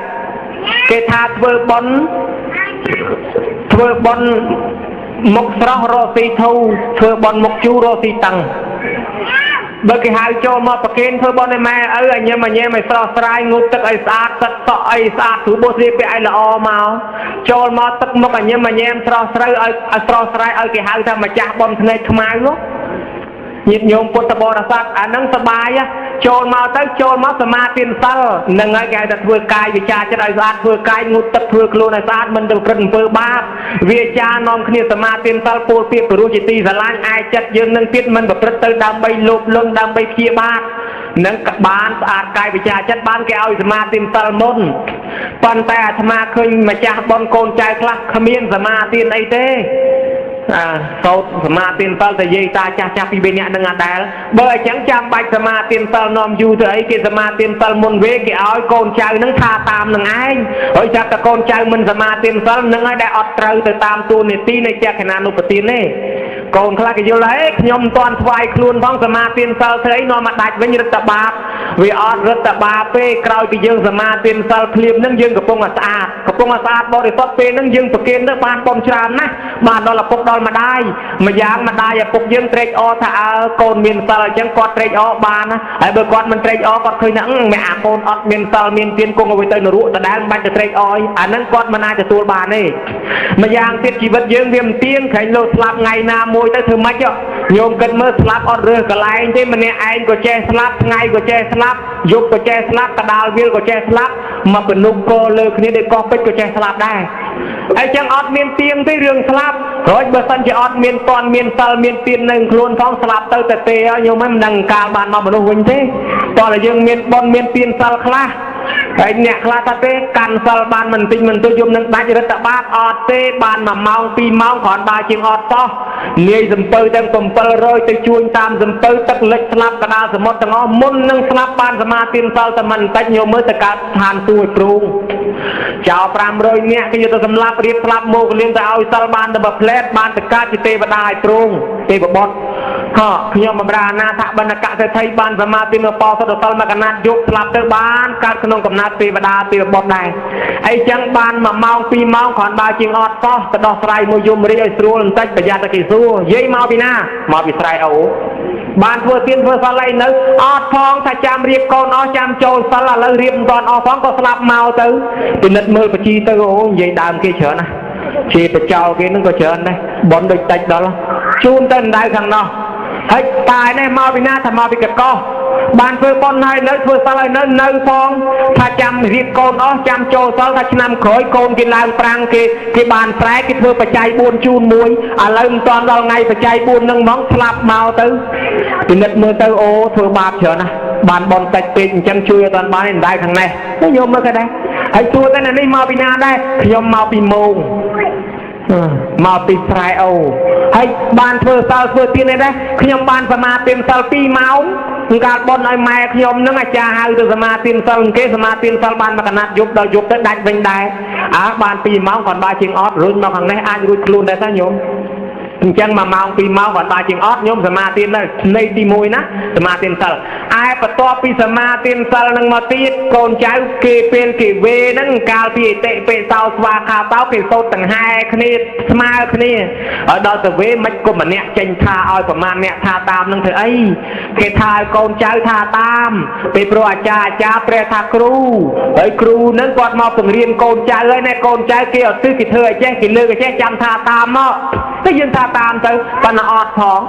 គេថាធ្វើបុណ្យធ្វើបុណ្យមុខស្រស់រកស៊ីធូធ្វើបុណ្យមុខជូររកស៊ីតឹងបើគេហៅចូលមកប្រគេនធ្វើបុណ្យឲ្យម៉ែឪឲ្យញ៉ាំឲ្យញ៉ាំឲ្យស្រស់ស្រាយងូតទឹកឲ្យស្អាតសិតសក់ឲ្យស្អាតព្រោះបោះស្លៀកពាក់ឲ្យល្អមកចូលមកទឹកមុខឲ្យញ៉ាំឲ្យញ៉ាំស្រស់ស្រូវឲ្យស្រស់ស្រាយឲ្យគេហៅថាម្ចាស់បុណ្យភ្នែកខ្មៅញាតិញោមពុទ្ធបរិស័ទអាហ្នឹងសបាយចូលមកទៅចូលមកសមាទានសិលនឹងហើយគេហៅថាធ្វើកាយវិចារចិត្តឲ្យស្អាតធ្វើកាយងូតទឹកធ្វើខ្លួនឲ្យស្អាតមិនទៅប្រព្រឹត្តអំពើបាបវាចានាំគ្នាសមាទានសិលពោលពាក្យព្រោះជាទីស្រឡាញ់ឯចិត្តយើងនឹងទៀតមិនប្រព្រឹត្តទៅដើម្បីលោភលន់ដើម្បីព្យាបាទនឹងក៏បានស្អាតកាយវិចារចិត្តបានគេឲ្យសមាទានសិលមុនប៉ុន្តែអាត្មាឃើញម្ចាស់បុណ្យកូនចៅខ្លះគ្មានសមាទានអីទេអាសោតសមាទានសិលតែយាយតាចាស់ចាស់ពីរនាក់នឹងអដែលបើអញ្ចឹងចាំបាច់សមាទានសិលនាំយូរទៅអីគេសមាទានសិលមុនវេគេឲ្យកូនចៅនឹងថាតាមនឹងឯងហើយចាប់តែកូនចៅមិនសមាទានសិលនឹងឲ្យដែលអត់ត្រូវទៅតាមតួនាទីនៃចក្ខណានុបទានទេកូនខ្លះគេយល់ហើយខ្ញុំមិនទាន់ថ្វាយខ្លួនផងសមាទានសិលធ្វើអីនាំមកដាច់វិញរឹតតែបាបវាអត់រឹតតែបាបទេក្រោយពីយើងសមាទានសិលភ្លាមនឹងយើងកំពុងតែស្អាតកំពុងតែស្អាតបរិសុទ្ធពេលនឹងយើងប្រគេនទៅបានបុណ្យច្រើនណាស់បានដល់ឪពុកដល់ម្ដាយម្យ៉ាងម្ដាយឪពុកយើងត្រេកអរថាអើកូនមានសិលអញ្ចឹងគាត់ត្រេកអរបានណាហើយបើគាត់មិនត្រេកអរគាត់ឃើញថាម៉ែអាកូនអត់មានសិលមានទានគង់ឲ្យទៅនរកដដែលមិនបាច់ទៅត្រេកអរអាហ្នឹងគាត់មិនអាចទទួលបានទេម្យ៉ាងទៀតជីវិតយើងវាមិនទៀងក្រែងលោស្លាប់ថ្ងៃណាមួយទៅធ្វើម៉េចញោមគិតមើលស្លាប់អត់រើសកន្លែងទេម្នាក់ឯងក៏ចេះស្លាប់ថ្ងៃក៏ចេះស្លាប់យប់ក៏ចេះស្លាប់កដាលវាលក៏ចេះស្លាប់មកពនុកកលើគ្នាដូចកោះពេជ្រក៏ចេះស្លាប់ដែរអីចឹងអត់មានទៀងទេរឿងស្លាប់រួចបើសិនជាអត់មានតន់មានសិលមានទាននៅខ្លួនផងស្លាប់ទៅតែទេហើយញោមមិនដឹងកាលបានមកមនុស្សវិញទេតោះតែយើងមានបុណ្យមានទានសិលខ្លះហើយអ្នកខ្លះថាទេកាន់សិលបានមិនតិចមិនទួចយំនឹងដាច់រឹតតែបាបអត់ទេបាន1ម៉ោង2ម៉ោងគ្រាន់បើជាងអត់សោះនាយសំពៅទាំង700ទៅជួញតាមសំពៅទឹកលិចស្លាប់កដាលសមុទ្រទាំងអស់មុននឹងស្លាប់បានសមាទានសិលតែមិនតិចញោមមើលទៅកើតឋានសួគ៌ឲ្យព្រូងចោល500នាក់គេយកទៅសម្លាប់រៀបស្លាប់មកលៀងទៅឲ្យសិលបានតែមួយផ្លែតបានទៅកើតជាទេវតាឲ្យព្រូងទេវបុត្រហ៎ខ្ញុំបម្រើអាណាថបណ្ឌកសេដ្ឋីបានសមាទានបោសុទ្ធសិលមកកណាត់យកស្លាប់ទៅបានកើតក្នុងកំណើតទេវតាទេវបុត្រដែរអីចឹងបាន1ម៉ោង2ម៉ោងគ្រាន់បើជាងអត់សោះទៅដោះស្រាយមួយយមរាជឲ្យស្រួលបន្តិចប្រយ័ត្នតែគេសួរយាយមកពីណាមកពីស្រែអូបានធ្វើទានធ្វើសិលអីនៅអត់ផងថាចាំរៀបកូនអស់ចាំចូលសិលឥឡូវរៀបមិនទាន់អស់ផងក៏ស្លាប់មកទៅពិនិត្យមើលបញ្ជីទៅអូនិយាយដើមគេច្រើនណាស់ជាបចោគេនឹងក៏ច្រើនដែរបនដូចតិចដល់ជូនទៅដៅខាងនោះ ហើយតានេះមកពីណាថាមកពីកកោះបានធ្វើប៉ុនហើយនៅធ្វើសិលហើយនៅនៅផងថាចាំរៀបកូនអស់ចាំចូលសិលថាឆ្នាំក្រោយកូនគេឡើងប្រាំងគេគេបានប្រែគេធ្វើបច្ច័យ4ជូនមួយឥឡូវមិនតាន់ដល់ថ្ងៃបច្ច័យ4នឹងហ្មងស្លាប់មកទៅពិនិត្យមើលទៅអូធ្វើបាបច្រើនណាស់បានបនតិចពេកអញ្ចឹងជួយអត់តាន់បានទេដៅខាងនេះទៅញោមមើលគេដែរហើយសួរទៅនេះមកពីណាដែរខ្ញុំមកពីមងមកពីស្រែអូហើយបានធ្វើសិលធ្វើទានអីដែរខ្ញុំបានសមាទានសិល2ម៉ោងកាលបនឲ្យម៉ែខ្ញុំនឹងអាចារ្យហៅទៅសមាទានសិលគេសមាទានសិលបានមួយកណាត់យប់ដល់យប់ទៅដាច់វិញដែរអើបាន2ម៉ោងគាត់បានជាងអត់រុញមកខាងនេះអាចរួចខ្លួនដែរតាញោមអញ្ចឹង1ម៉ោង2ម៉ោងគាត់បានជាងអត់ញោមសមាទានទៅនៃទី1ណាសមាទានសិលឯបន្ទាប់ពីសមាទានសិលនឹងមកទៀតកូនចៅគេពេលគេវេហ្នឹងកាលពីអតិបិសោស្វាខាតោគេសូត្រដង្ហែគ្នាស្មើគ្នាឲ្យដល់ទៅវេមិនគុំម្នាក់ចេញថាឲ្យប្រមាណអ្នកថាតាមនឹងធ្វើអីគេថាឲ្យកូនចៅថាតាមពេលព្រោះអាចារ្យអាចារ្យព្រះថាគ្រូហើយគ្រូហ្នឹងគាត់មកបង្រៀនកូនចៅហើយណែកូនចៅគេអត់ទិសគេធ្វើឲ្យចេះគេលើកឲ្យចេះចាំថាតាមមកទៅយើងថាតាមទៅប៉ុន្តែអត់ផង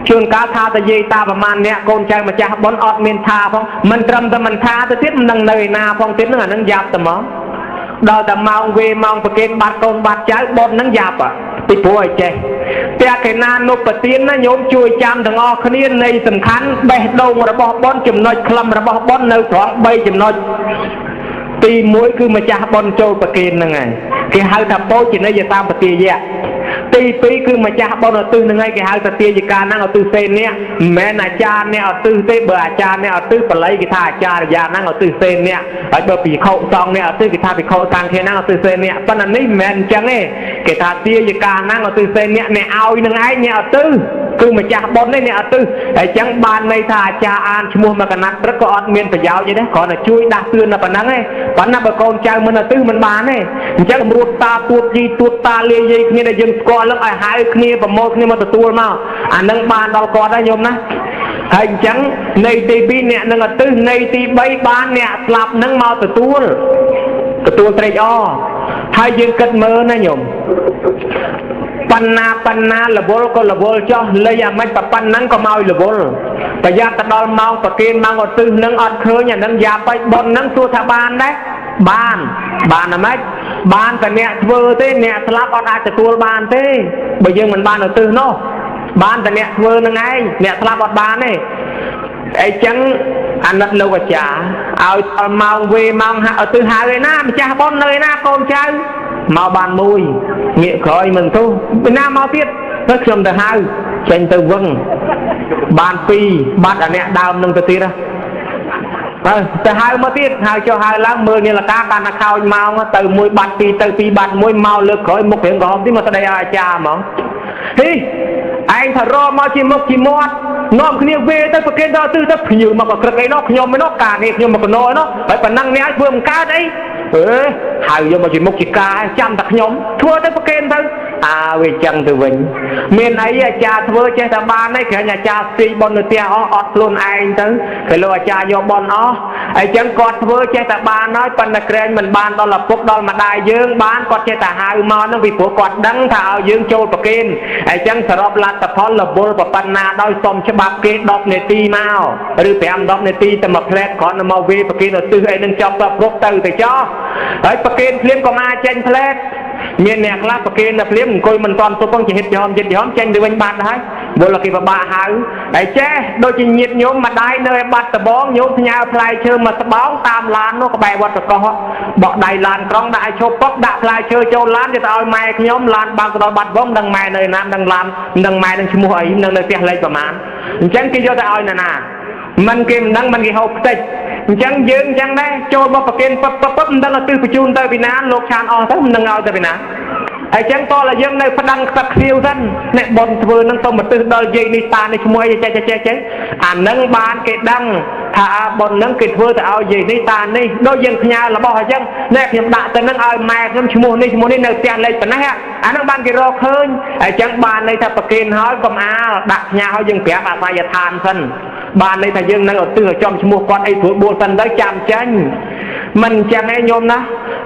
ជួនកាលថាតែយាយតាប្រមាណអ្នកកូនចៅម្ចាស់បុណ្យអត់មានថាផងមិនត្រឹមតែមិនថាទៅទៀតមិនដឹងនៅឯណាផងទៀតហ្នឹងអាហ្នឹងយ៉ាប់តែមកដល់តែម៉ោងវេម៉ោងប្រគេនបាត់កូនបាត់ចៅបុណ្យហ្នឹងយ៉ាប់ពីព្រោះឲ្យចេះតែកេណានុបទានណាញោមជួយចាំទាំងអស់គ្នានៃសំខាន់បេះដូងរបស់បុណ្យចំណុចខ្លឹមរបស់បុណ្យនៅត្រង់3ចំណុចទី1គឺម្ចាស់បុណ្យចូលប្រគេនហ្នឹងហើយគេហៅថាពោជនីយតាមបទាយៈទី2គឺម្ចាស់បុណ្យឧទ្ទិសហ្នឹងហើយគេហៅថាទាយកាហ្នឹងឧទ្ទិសសេនៈមិនមែនអាចារ្យអ្នកឧទ្ទិសទេបើអាចារ្យអ្នកឧទ្ទិសបល័យគេថាអាចារ្យាហ្នឹងឧទ្ទិសសេនៈហើយបើភិក្ខុសង្ឃអ្នកឧទ្ទិសគេថាភិក្ខុសង្ឃហ្នឹងឧទ្ទិសសេនៈប៉ុន្តែនេះមិនមែនអញ្ចឹងទេគេថាទាយកាហ្នឹងឧទ្ទិសសេនៈអ្នកឲ្យនឹងឯងអ្នកឧទ្ទិសគឺម្ចាស់បុណ្យនេះអ្នកឧទ្ទិសហើយអញ្ចឹងបានន័យថាអាចារ្យអានឈ្មោះមកកណាត់ព្រឹកក៏អត់មានប្រយោជន៍ទេគ្រាន់តែជួយដាស់តឿនតែប៉ុណ្្នឹងទេប៉ុន្តែបើកូនចៅមិនឧទ្ទិសមិនបានទេអញ្ចឹងរួតតាទួតយីទួតតាលាយយាយគ្នាដែលយើងស្គាល់នឹងឲ្យហៅគ្នាប្រមូលគ្នាមកទទួលមកអានឹងបានដល់គាត់ដែរញោមណាហើយអញ្ចឹងនៃទី2អ្នកនឹងឧទ្ទិសនៃទី3បានអ្នកស្លាប់នឹងមកទទួលទទួលត្រេកអរហើយយើងគិតមើលណាញោមបណ្ណាបណ្ណារវល់ក៏រវល់ចោះលៃអាម៉េចប៉ុណ្ណឹងក៏មកឲ្យរវល់ប្រយ័ត្នទៅដល់ម៉ោងប្រគេនម៉ោងឧទ្ទិសនឹងអត់ឃើញអានឹងយ៉ាប់ហើយបុណ្យនឹងសួរថាបានដែរបានបានអាម៉េចបានតែអ្នកធ្វើទេអ្នកស្លាប់អត់អាចទទួលបានទេបើយើងមិនបានឧទ្ទិសនោះបានតែអ្នកធ្វើនឹងឯងអ្នកស្លាប់អត់បានទេអីចឹងអាណិតលោកអាចារ្យឲ្យដល់ម៉ោងវេម៉ោងហាក់ឧទ្ទិសហៅឯណាម្ចាស់បុណ្យនៅឯណាកូនចៅមកបានមួយងាកក្រោយមិនទោះពីណាមកទៀតទៅខ្ញុំទៅហៅចេញទៅវឹងបានពីរបាត់អាអ្នកដើមនឹងទៅទៀតហើយទៅហៅមកទៀតហៅចុះហៅឡើងមើលនាឡិកាកាន់តែខោចម៉ោងទៅមួយបាត់ពីរទៅពីរបាត់មួយមកលើកក្រោយមុខរៀងក្រហមទីមកស្ដីឲ្យអាចារ្យហ្មងហីឯងថារមកជាមុខជាមាត់នាំគ្នាវេទៅប្រគេនដល់ទិសទៅភ្ញៀវមកក៏ក្រឹកអីនោះខ្ញុំឯនោះការងារខ្ញុំមកកណោឯនោះហើយប៉ុណ្ណឹងអ្នកឲ្យធ្វើមិនកើតអីអេហៅយកមកជាមុខជាការចាំតែខ្ញុំធ្វើទៅប្រគេនទៅអើវាចឹងទៅវិញមានអីអាចារ្យធ្វើចេះតែបានទេគ្រាន់អាចារ្យស្ទីបុណ្យនៅផ្ទះអស់អត់ខ្លួនឯងទៅគេលោកអាចារ្យយកបុណ្យអស់អីចឹងគាត់ធ្វើចេះតែបានហើយប៉ុន្តែក្រែងមិនបានដល់ឪពុកដល់ម្ដាយយើងបានគាត់ចេះតែហៅមកហ្នឹងពីព្រោះគាត់ដឹងថាឲ្យយើងចូលប្រគេនអីចឹងសរុបលទ្ធផលរវល់ប៉ុណ្ណាដោយសុំច្បាប់គេ10នាទីមកឬ5 10នាទីតែមួយផ្លែតគ្រាន់តែមកវេប្រគេនឧទ្ទិសអីនឹងចប់ទៅគ្រប់ទៅទៅចោះហើយប្រគេនភ្លាមក៏មកចេញផ្លែតមានអ្នកខ្លះប្រគេនតែភ្លាមអង្គុយមិនតាន់ទុកផងជាហិតយមចិត្តយមចេញទៅវិញបាត់ហើយវល់គេពិបាកហៅហើយចេះដូចជាញាតញោមម្ដាយនៅឯបាត់ដបងញោមផ្ញើផ្លែឈើមកស្បោងតាមឡាននោះក្បែរវត្តតកោះបកដៃឡានក្រុងដាក់ឲ្យឈប់ពុកដាក់ផ្លែឈើចូលឡានគេទៅឲ្យម៉ែខ្ញុំឡានបើកទៅដល់បាត់វងដឹងម៉ែនៅណាដឹងឡានដឹងម៉ែនឹងឈ្មោះអីនឹងនៅផ្ទះលេខប្រមាណអញ្ចឹងគេយកទៅឲ្យណាណាមិនគេមិនដឹងមិនគេហូបខ្ទេចអញ្ចឹងយើងអញ្ចឹងដែរចូលមកប្រគេនពឹបពឹបពឹបមិនដឹងឲ្យទិសបញ្ជូនទៅពីណាលោកឆានអស់ទៅមិនដឹងឲ្យទៅពីណាហើយចឹងតើយើងនៅប្តឹងខ្សឹកខ្សៀវសិនអ្នកបុណ្យធ្វើនឹងទៅមកទិសដល់យាយនេះតានេះឈ្មោះអីចេះចេះចេះចេះអានឹងបានគេដឹងថាបុណ្យនឹងគេធ្វើទៅឲ្យយាយនេះតានេះដូចយើងផ្ញើរបស់អញ្ចឹងអ្នកខ្ញុំដាក់ទៅនឹងឲ្យម៉ែខ្ញុំឈ្មោះនេះឈ្មោះនេះនៅផ្ទះលេខប៉ុណ្ណេះអានឹងបានគេរកឃើញហើយចឹងបានន័យថាប្រគេនហើយកុំអាលដាក់ផ្ញើឲ្យយើងប្រាប់អាសយដ្ឋានសិនបានន័យថាយើងនឹងឧទ្ទិសឲ្យចំឈ្មោះគាត់អីស្រួលបួលសិនទៅចាំចេញមិនអញ្ចឹងឯងញោមណា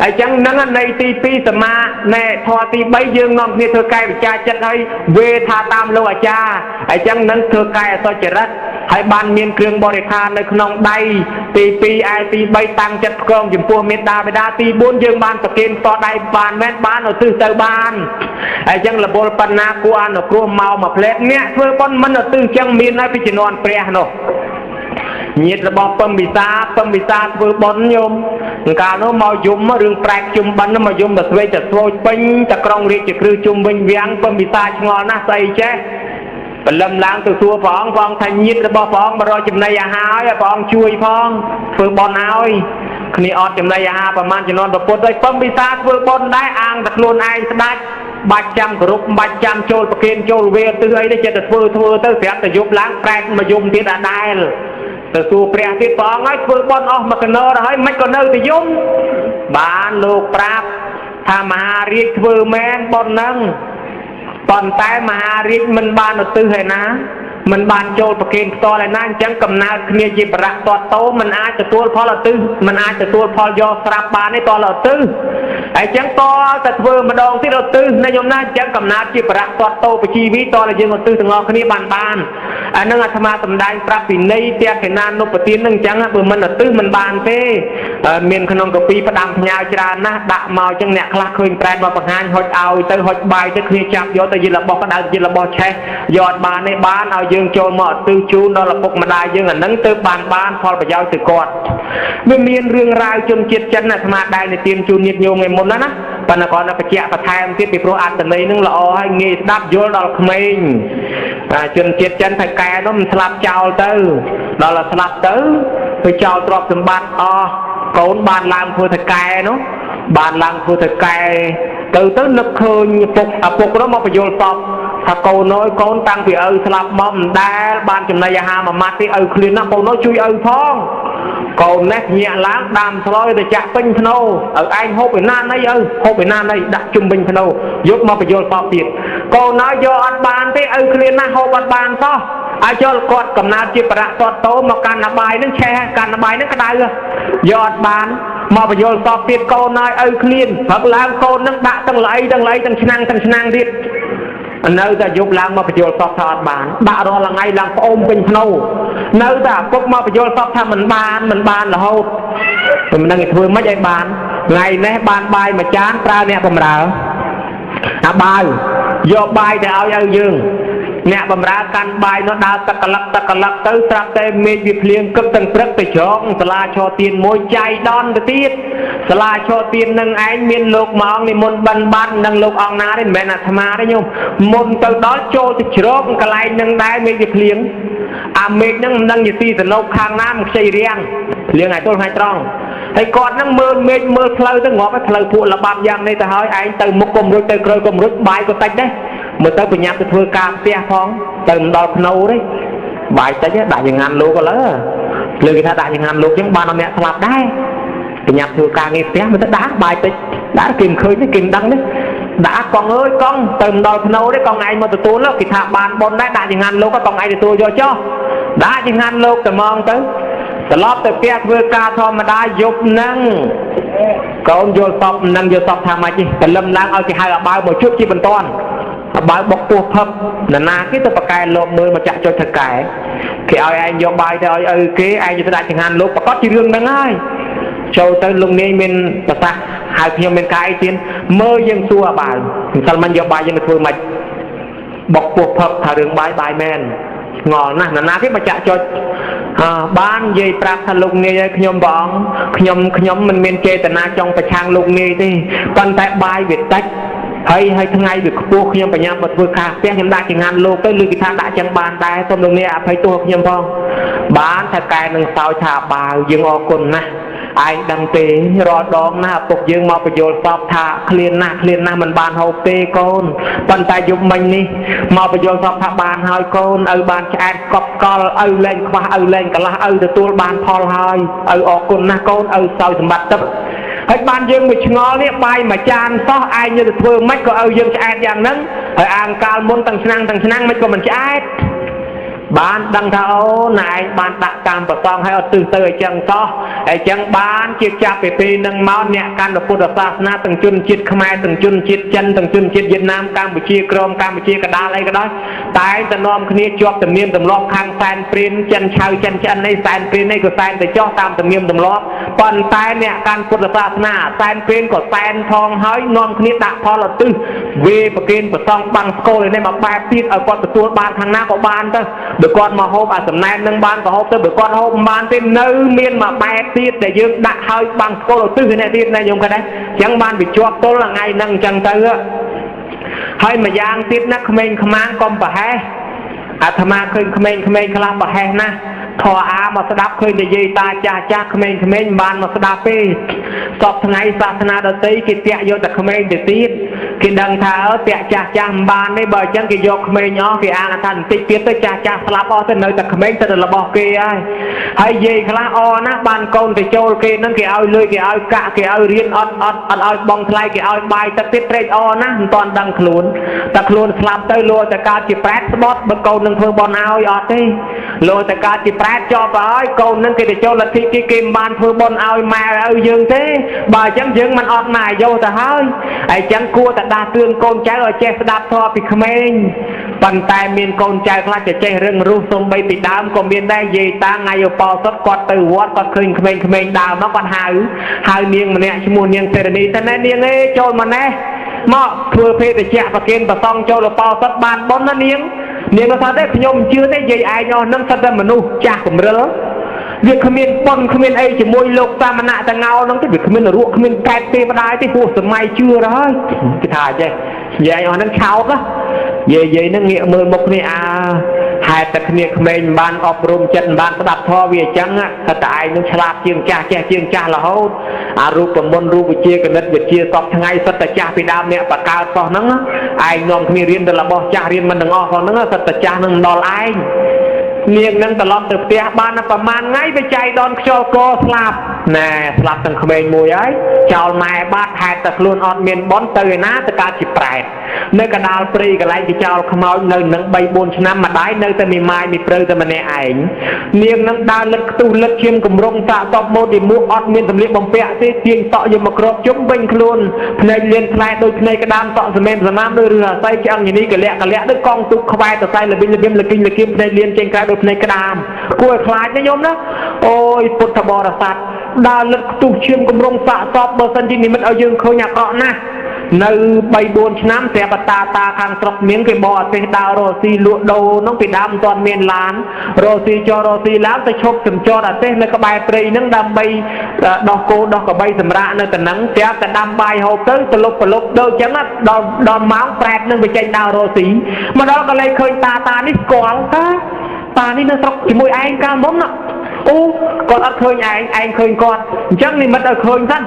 អញ្ចឹងនឹងនៃទី2សមាណែធម៌ទី3យើងនាំគ្នាធ្វើកែវិចារចិត្តឲ្យវេថាតាមលោកអាចារ្យអញ្ចឹងនឹងធ្វើកែអសុចរិតហើយបានមានគ្រឿងបរិខារនៅក្នុងដៃទី2ឯទី3តាំងចិត្តផ្គងចំពោះមេត្តាបិតាទី4យើងបានប្រគេនផ្ទាល់ដៃបានមែនបានឧទ្ទិសទៅបានអញ្ចឹងរវល់បណ្ណាគួរអនុគ្រោះមកមួយផ្លែតអ្នកធ្វើបុណ្យមិនឧទ្ទិសអញ្ចឹងមានហើយពីជំនាន់ព្រះនោះញាតិរបស់ពំវិសាពំវិសាធ្វើបុណ្យញោមកាលនោះមកយំរឿងប្រែកជុំបិណ្ឌមកយំតែស្វេកតែស្វោចពេញតែក្រុងរាជគ្រឹះជុំវិញវាំងពំវិសាឆ្ងល់ណាស់ស្អីចេះព្រលឹមឡើងទៅសួរព្រះអង្គព្រះអង្គថាញាតិរបស់ព្រះអង្គមករកចំណីអាហារឲ្យព្រះអង្គជួយផងធ្វើបុណ្យឲ្យគ្នាអត់ចំណីអាហារប្រហែលជំនាន់ពុទ្ធហើយពំវិសាធ្វើបុណ្យដែរអាងតែខ្លួនឯងស្ដាច់បាច់ចាំគោរពបាច់ចាំចូលប្រគេនចូលវេទិសអីទេចិត្តតែធ្វើទៅស្រាប់តែយប់ឡើងប្រែតមកយំទៀតអាដែលទៅសួរព្រះទៀតព្រះអង្គឲ្យធ្វើបុណ្យអស់មកកណោទៅហើយមិនក៏នៅតែយំបានលោកប្រាប់ថាមហារាជធ្វើមែនបុណ្យហ្នឹងប៉ុន្តែមហារាជមិនបានឧទ្ទិសឯណាមិនបានចូលប្រគេនផ្ទាល់ឯណាអញ្ចឹងកំណើតគ្នាជាបរៈតតតោមិនអាចទទួលផលឧទ្ទិសមិនអាចទទួលផលយកស្រាប់បានទេតលឧទ្ទិសហើយអញ្ចឹងតតែធ្វើម្ដងទៀតឧទ្ទិសណាញោមណាអញ្ចឹងកំណើតជាបរៈតតតោបជីវីតតែយើងឧទ្ទិសទាំងអស់គ្នាបានបានអានឹងអាត្មាសម្ដែងប្រាប់ពីនៃទក្ខិណានុបទាននឹងអញ្ចឹងបើមិនឧទ្ទិសមិនបានទេមានក្នុងកាពីផ្ដាំផ្ញើច្រើនណាស់ដាក់មកអញ្ចឹងអ្នកខ្លះឃើញប្រែតមកបង្ហាញហុចឲ្យទៅហុចបាយទៅគ្នាចាប់យកទៅយិរបស់ក្តៅយិរបស់ឆេះយកអត់បានទេបានឲ្យយើងចូលមកឧទ្ទិសជូនដល់ឪពុកម្ដាយយើងអានឹងទៅបានបានផលប្រយោជន៍ទៅគាត់វាមានរឿងរ៉ាវជនជាតិចិនអាត្មាដែលនិទានជូនញាតិញោមថ្ងៃមុនណាណាប៉ុន្តែគាត់នៅបញ្ជាក់បន្ថែមទៀតពីព្រោះអត្ថន័យនឹងល្អហើយងាយស្ដាប់យល់ដល់ក្មេងជនជាតិចិនថៅកែនោះមិនស្លាប់ចោលទៅដល់តែស្លាប់ទៅទៅចោលទ្រព្យសម្បត្តិអស់កូនបានឡើងធ្វើថៅកែនោះបានឡើងធ្វើថៅកែទៅនឹកឃើញឪពុកនោះមកបញ្យល់សពថាកូនអើយកូនតាំងពីឪស្លាប់មកមិនដែលបានចំណីអាហារមួយម៉ាត់ទេឪឃ្លានណាស់កូនអើយជួយឪផងកូននេះញាក់ឡើងដាំស្លយទៅចាក់ពេញភ្នោឪឯងហូបឯណាណីឪហូបឯណាណីដាក់ជុំវិញភ្នោយកមកបញ្យល់សពទៀតកូនអើយយកអត់បានទេឪឃ្លានណាស់ហូបអត់បានសោះឲ្យចូលគាត់កំណើតជាបរៈតតោមកកាន់អបាយនឹងឆេះកាន់អបាយនឹងក្តៅយកអត់បានមកបញ្យល់សពទៀតកូនអើយឪឃ្លានព្រឹកឡើងកូននឹងដាក់ទាំងល្អីទាំងល្អីទាំងឆ្នាំងទាំងឆ្នាំងទៀតនៅតែយប់ឡើងមកបញ្យល់សពថាអត់បានដាក់រាល់ថ្ងៃឡើងផ្អូមពេញភ្នោនៅតែឪពុកមកបញ្យល់សពថាមិនបានមិនបានរហូតមិនដឹងគេធ្វើម៉េចឲ្យបានថ្ងៃនេះបានបាយមួយចានប្រើអ្នកបំរើអាបាវយកបាយទៅឲ្យឪយើងអ្នកបំរើកាន់បាយនោះដើរទឹកកលឹកទឹកកលឹកទៅស្រាប់តែមេឃវាភ្លៀងគឹកទាំងព្រឹកទៅច្រកសាលាឆទានមួយចៃដនទៅទៀតសាលាឆទាននឹងឯងមានលោកមកអង្គនិមន្តបិណ្ឌបាតនឹងលោកអង្គណាទេមិនមែនអាត្មាទេញោមមុនទៅដល់ចូលទៅច្រកកន្លែងនឹងដែរមេឃវាភ្លៀងអាមេឃនឹងមិនដឹងជាទីសណោកខាងណាមិនខ្ចីរាំងភ្លៀងឲ្យទល់ថ្ងៃត្រង់ហើយគាត់នឹងមើលមេឃមើលផ្លូវទៅងាប់ឲ្យផ្លូវពួកល្បាប់យ៉ាងនេះទៅហើយឯងទៅមុខកុំរួចទៅក្រោយកុំរួចបាយក៏តិចដែរមើលទៅបញ្ញាប់ទៅធ្វើការផ្ទះផងទៅមិនដល់ភ្នោទេបាយតិចដាក់ចង្ហាន់លោកឥឡូវលើគេថាដាក់ចង្ហាន់លោកចឹងបានដល់អ្នកស្លាប់ដែរបញ្ញាប់ធ្វើការងារផ្ទះមើលទៅដាក់បាយតិចដាក់គេមិនឃើញទេគេមិនដឹងទេដាក់កង់អើយកង់ទៅមិនដល់ភ្នោទេកង់ឯងមកទទួលគេថាបានបុណ្យដែរដាក់ចង្ហាន់លោកកង់ឯងទទួលយកចុះដាក់ចង្ហាន់លោកតែហ្មងទៅត្រឡប់ទៅផ្ទះធ្វើការធម្មតាយប់ហ្នឹងកូនយល់សពនឹងយល់សពថាម៉េចទេព្រលឹមឡើងឲ្យគេហៅអាបាវមកជួបជាបន្ទាន់អាបាវបុកពោះផឹកនរណាគេទៅប្រកែលោកមើលមកចាក់ចុចថកែគេឲ្យឯងយកបាយទៅឲ្យឪគេឯងទៅដាក់ចង្ហាន់លោកប្រកាសជារឿងហ្នឹងហើយចូលទៅលោកនាយមានប្រសាសន៍ហៅខ្ញុំមានការអីទៀតមើលយើងសួរអាបាវម្សិលមិញយកបាយយើងទៅធ្វើម៉េចបុកពោះផឹកថារឿងបាយបាយមែនឆ្ងល់ណាស់នរណាគេមកចាក់ចុចបាននិយាយប្រាប់ថាលោកនាយឲ្យខ្ញុំបងខ្ញុំមិនមានចេតនាចង់ប្រឆាំងលោកនាយទេប៉ុន្តែបាយវាតិចហើយថ្ងៃវាខ្ពស់ខ្ញុំបញ្ញាមកធ្វើការផ្ទះខ្ញុំដាក់ចង្ហាន់លោកទៅឬគេថាដាក់ចឹងបានដែរសូមលោកនាយអភ័យទោសខ្ញុំផងបានថាកែនឹងសោយថាបាវយើងអរគុណណាស់ឯងដឹងទេរាល់ដងណាឪពុកយើងមកបញ្យល់សពថាឃ្លានណាស់ឃ្លានណាស់មិនបានហូបទេកូនប៉ុន្តែយប់មិញនេះមកបញ្យល់សពថាបានហើយកូនឪបានឆ្អែតកប់កលឪលែងខ្វះឪលែងកន្លះឪទទួលបានផលហើយឪអរគុណណាស់កូនឪសោយសម្បត្តិទឹកហើយបានយើងមួយឆ្ងល់នេះបាយមួយចានសោះឯងទៅធ្វើម៉េចក៏ឪយើងឆ្អែតយ៉ាងហ្នឹងហើយអាងកាលមុនទាំងឆ្នាំងទាំងឆ្នាំងមិនក៏មិនឆ្អែត បានដឹងថាអូណែឯងបានដាក់តាមប្រសងឲ្យអត់ទិសទៅអញ្ចឹងសោះអញ្ចឹងបានជាចាប់ពីពេលនឹងមកអ្នកកាន់ពុទ្ធសាសនាទាំងជនជាតិខ្មែរទាំងជនជាតិចិនទាំងជនជាតិវៀតណាមកម្ពុជាក្រមកម្ពុជាកដាលអីក៏ដោយតែងតែនាំគ្នាជាប់ទំនៀមទម្លាប់ខាងសែនព្រានចិនឆៅចិនឆ្អិនអីសែនព្រានអីក៏សែនទៅចោះតាមទំនៀមទម្លាប់ប៉ុន្តែអ្នកកាន់ពុទ្ធសាសនាសែនព្រានក៏សែនផងហើយនាំគ្នាដាក់ផលឧទ្ទិសវេប្រគេនប្រសងបាំងស្គលនេះមកបែបទៀតឲ្យគាត់ទទួលបានខាងណាក៏បានទៅបើគាត់មកហូបអាសំណែននឹងបានក៏ហូបទៅបើគាត់ហូបមិនបានទេនៅមានមួយបែបទៀតដែលយើងដាក់ឲ្យបាំងស្គលឧទ្ទិសនេះទៀតណាញោមគាត់ដែរអញ្ចឹងបានវាជាប់ទល់ថ្ងៃហ្នឹងអញ្ចឹងទៅហើយមួយយ៉ាងទៀតណាក្មេងខ្មាំងកុំប្រហែសអាត្មាឃើញក្មេងៗខ្លះប្រហែសណាស់ធរអាមកស្ដាប់ឃើញនិយាយតាចាស់ចាស់ក្មេងៗមិនបានមកស្ដាប់ទេសពថ្ងៃសាសនាដទៃគេតាក់យកតែក្មេងទៅទៀតគេដឹងថាអើតាក់ចាស់ចាស់មិនបានទេបើអញ្ចឹងគេយកក្មេងអស់គេអាងថាបន្តិចទៀតទៅចាស់ចាស់ស្លាប់អស់ទៅនៅតែក្មេងទៅរបស់គេហើយហើយយាយខ្លះអណាស់បានកូនទៅចូលគេហ្នឹងគេឲ្យលុយគេឲ្យកាក់គេឲ្យរៀនអត់អត់អត់ឲ្យបងថ្លៃគេឲ្យបាយទឹកទៀតត្រេកអរណាស់មិនទាន់ដឹងខ្លួនតែខ្លួនស្លាប់ទៅលួចតែកើតជាប្រែតស្បត់បើកូននឹងធ្វើបន់ឲ្យអត់ទេលួចតែកើតជាប្រែតជាប់ទៅហើយកូននឹងគេទៅចូលលទ្ធិគេគេមិនបានធ្វើបន់ឲ្យម៉ែឲ្យយើងទេបើអញ្ចឹងយើងមិនអត់ម៉ែយកទៅហើយហើយអញ្ចឹងគួរតែដាស់តឿនកូនចៅឲ្យចេះស្ដាប់ធម៌ពីក្មេងប៉ុន្តែមានកូនចៅខ្លះจะចេះរឹងរូសសំបីពីដើមក៏មានដែរយាយតាថ្ងៃឧបោសថគាត់ទៅវត្តគាត់ឃើញក្មេងៗដើរមកគាត់ហៅហៅនាងម្នាក់ឈ្មោះនាងសេរនីតែណែនាងឯងចូលមកណែមកធ្វើភេទជ្ជៈប្រគេនប្រសងចូលឧបោសថបានបុណ្យណានាងនាងក៏ថាទេខ្ញុំមិនជឿទេយាយឯងអស់នឹងសិតតែមនុស្សចាស់កម្រិលវាគ្មានប៉ុនគ្មានអីជាមួយលោកសាមណៈតងោហ្នឹងទេវាគ្មានរក់គ្មានកែតទេបដាយទេហួសសម័យជឿទៅហើយគេថាចេះយាយអស់ហ្នឹងឆោតណាយាយយាយហ្នឹងងាកមើលមុខគ្នាអាហេតុតែគ្នាក្មេងមិនបានអប់រំចិត្តមិនបានស្ដាប់ធម៌វាអញ្ចឹងថាតែឯងនឹងឆ្លាតជាងចាស់ចេះជាងចាស់រហូតអារូបមន្តរូបវិជាគណិតវិជាសពថ្ងៃសិតតែចាស់ពីដើមអ្នកបកើតសោះហ្នឹងឯងនាំគ្នារៀនទៅរបស់ចាស់រៀនមិនទាំងអស់ផងហ្នឹងសិតតែចាស់នឹងដល់ឯងនាងនឹងត្រឡប់ទៅផ្ទះបានប្រហែលថ្ងៃវាចៃដនខ្យល់កស្លាប់ណែស្លាប់ទាំងក្មេងមួយហើយចោលម៉ែបាត់ហេតុតែខ្លួនអត់មានបុណ្យទៅឯណាទៅកើតជាប្រែតនៅកដាលព្រៃកន្លែងគេចោលខ្មោចនៅនឹង3 4ឆ្នាំម្ដាយនៅតែមីម៉ាយមីព្រៅតែម្នាក់ឯងនាងនឹងដើរលិតខ្ទុះលិតឈាមកម្រងសាកតបម៉ូឌីមួកអត់មានសម្លៀកបំពាក់ទេទាញតក់យកមកគ្របជុំវិញខ្លួនភ្នែកលៀនផ្លែដូចភ្នែកក្តាមតក់សមេមសមាមដូចឬអាស័យឆ្អឹងញនីកលៈកលៈដូចកងទូកខ្វែតសៃល្បិញល្បៀមលគិញលគៀមភ្នែកលៀនចេញក្រៅដូចភ្នែកក្តាមគួរឲ្យខ្លាចណាញោមណាអូយពុទ្ធបរិស័ទដើរលិតខ្ទុះឈាមកម្រងសាកតបបើសិនជានិមិត្តឲ្យយើងឃើញអាក្រក់ណាស់នៅ3 4ឆ្នាំស្រាប់តាតាខាងស្រុកមៀងគេបកអទេសដើររកស៊ីលក់ដូរនោះពីដើមមិនទាន់មានឡានរកស៊ីចរកស៊ីឡើងទៅឈប់សំចតអទេសនៅក្បែរព្រៃហ្នឹងដើម្បីដោះគោដោះក្របីសម្រាកនៅតំណឹងស្រាប់តែដាំបាយហូបទៅប្រលប់ប្រលប់ដូចចឹងដល់ដល់ម៉ោងប្រែតនឹងវាចេញដើររកស៊ីមកដល់ក៏លេខឃើញតាតានេះស្គាល់តាតានេះនៅស្រុកជាមួយឯងកាលមុនណាអូគាត់អត់ឃើញឯងឯងឃើញគាត់អញ្ចឹងនិមិត្តឲ្យឃើញសិន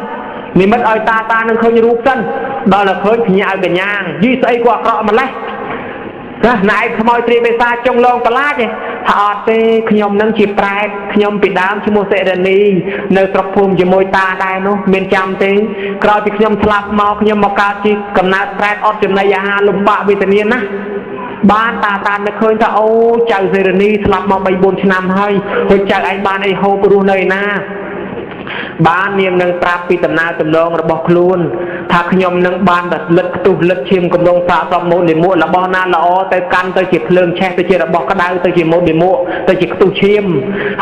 និមិត្តឲ្យតាតានឹងឃើញរូបសិនដល់តែឃើញភ្ញាក់ឲ្យកញ្ញាងយីស្អីគាត់អាក្រក់ម្លេះណាណែឯងខ្មោចទ្រាបេសាចុងលងប្រឡាចទេថាអត់ទេខ្ញុំនឹងជាប្រែតខ្ញុំពីដើមឈ្មោះសិរនីនៅស្រុកភូមិជាមួយតាដែរនោះមានចាំទេក្រោយពីខ្ញុំស្លាប់មកខ្ញុំមកកើតជាកំណើតប្រែតអត់ចំណីអាហារលំបាកវេទនាណាស់បានតាតានឹកឃើញថាអូចៅសិរនីស្លាប់មក3 4ឆ្នាំហើយហើយចៅឯងបានអីហូបរស់នៅឯណាបាននាងនឹងប្រាប់ពីដំណើរទំនងរបស់ខ្លួនថាខ្ញុំនឹងបានតែលិតខ្ទុះលិតឈាមកម្រងសាកសពម៉ូតលិមួករបស់ណាល្អទៅកាន់ទៅជាភ្លើងឆេះទៅជារបស់ក្តៅទៅជាម៉ូតលិមួកទៅជាខ្ទុះឈាម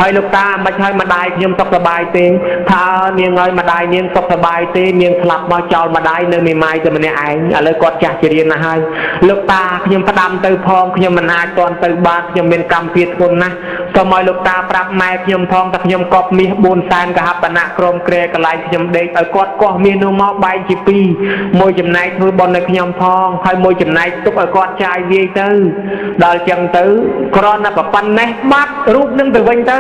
ហើយលោកតាមិនឲ្យម្ដាយខ្ញុំសុខសប្បាយទេថានាងឲ្យម្ដាយនាងសុខសប្បាយទេនាងស្លាប់មកចោលម្ដាយនៅមេម៉ាយតែម្នាក់ឯងឥឡូវគាត់ចាស់ជារៀនណាស់ហើយលោកតាខ្ញុំផ្ដាំទៅផងខ្ញុំមិនអាចតន់ទៅបានខ្ញុំមានកម្មពៀធ្ងន់ណាស់សូមឲ្យលោកតាប្រាប់ម៉ែខ្ញុំផងថាខ្ញុំកប់មាស4សែនកហបណៈក្រុមក្រែកន្លែងខ្ញុំដេកឲ្យគាត់កោះមាសនោះមកបែងជាពីរមួយចំណែកធ្វើបុណ្យឲ្យខ្ញុំផងហើយមួយចំណែកទុកឲ្យគាត់ចាយវាយទៅដល់ចឹងទៅគ្រាន់តែប៉ុណ្ណេះបាត់រូបនឹងទៅវិញទៅ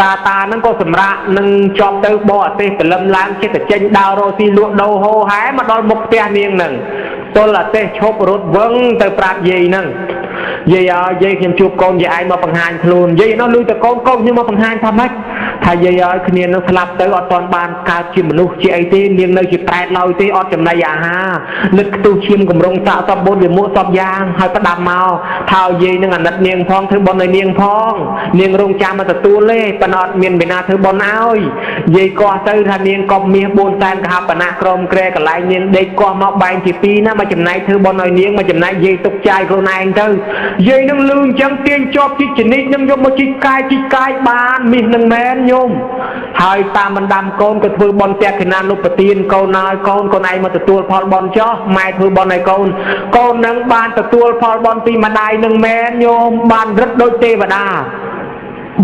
តាតានឹងក៏សម្រាកនឹងជាប់ទៅបរទេសព្រលឹមឡើងចិត្តតែចេញដើររកស៊ីលក់ដូរហោហែមកដល់មុខផ្ទះនាងនឹងទល់អទេសឈប់រត់វឹងទៅប្រាប់យាយនឹង យាយអើយយាយខ្ញុំជួបកូនយាយឯងមកបង្ហាញខ្លួនយាយនោះលឺតែកូនកូនខ្ញុំមកបង្ហាញថាម៉េចថាយាយអើយគ្នានឹងស្លាប់ទៅអត់ទាន់បានកើតជាមនុស្សជាអីទេនាងនៅជាប្រែតឡើយទេអត់ចំណីអាហារលិតខ្ទុះឈាមកម្រងសាកសពបុណ្យវិមុខសពយ៉ាងហើយផ្ដាំមកថាឲ្យយាយនឹងអាណិតនាងផងធ្វើបុណ្យឲ្យនាងផងនាងរងចាំមកទទួលទេប៉ុន្តែអត់មានមេណាធ្វើបុណ្យឲ្យយាយកោះទៅថានាងកប់មាស4សែនកហបណៈក្រមក្រែកន្លែងនាងដេកកោះមកបែងជាពីរណាមកចំណែកធ្វើបុណ្យឲ្យនាងមកចំណែកយាយទុកចាយខ្លួនឯងទៅយាយនឹងលឺអញ្ចឹងទាញជាប់ជីកចនិចនឹងយកមកជីកកាយជីកកាយបានមាសនឹងមែនញោមហើយតាមបណ្ដាំកូនក៏ធ្វើបុណ្យតក្កណានុបទានកូនហើយកូនកូនឯងមកទទួលផលបុណ្យចោះម៉ែធ្វើបុណ្យឲ្យកូនកូននឹងបានទទួលផលបុណ្យពីម្ដាយនឹងមែនញោមបានរឹតដូចទេវតា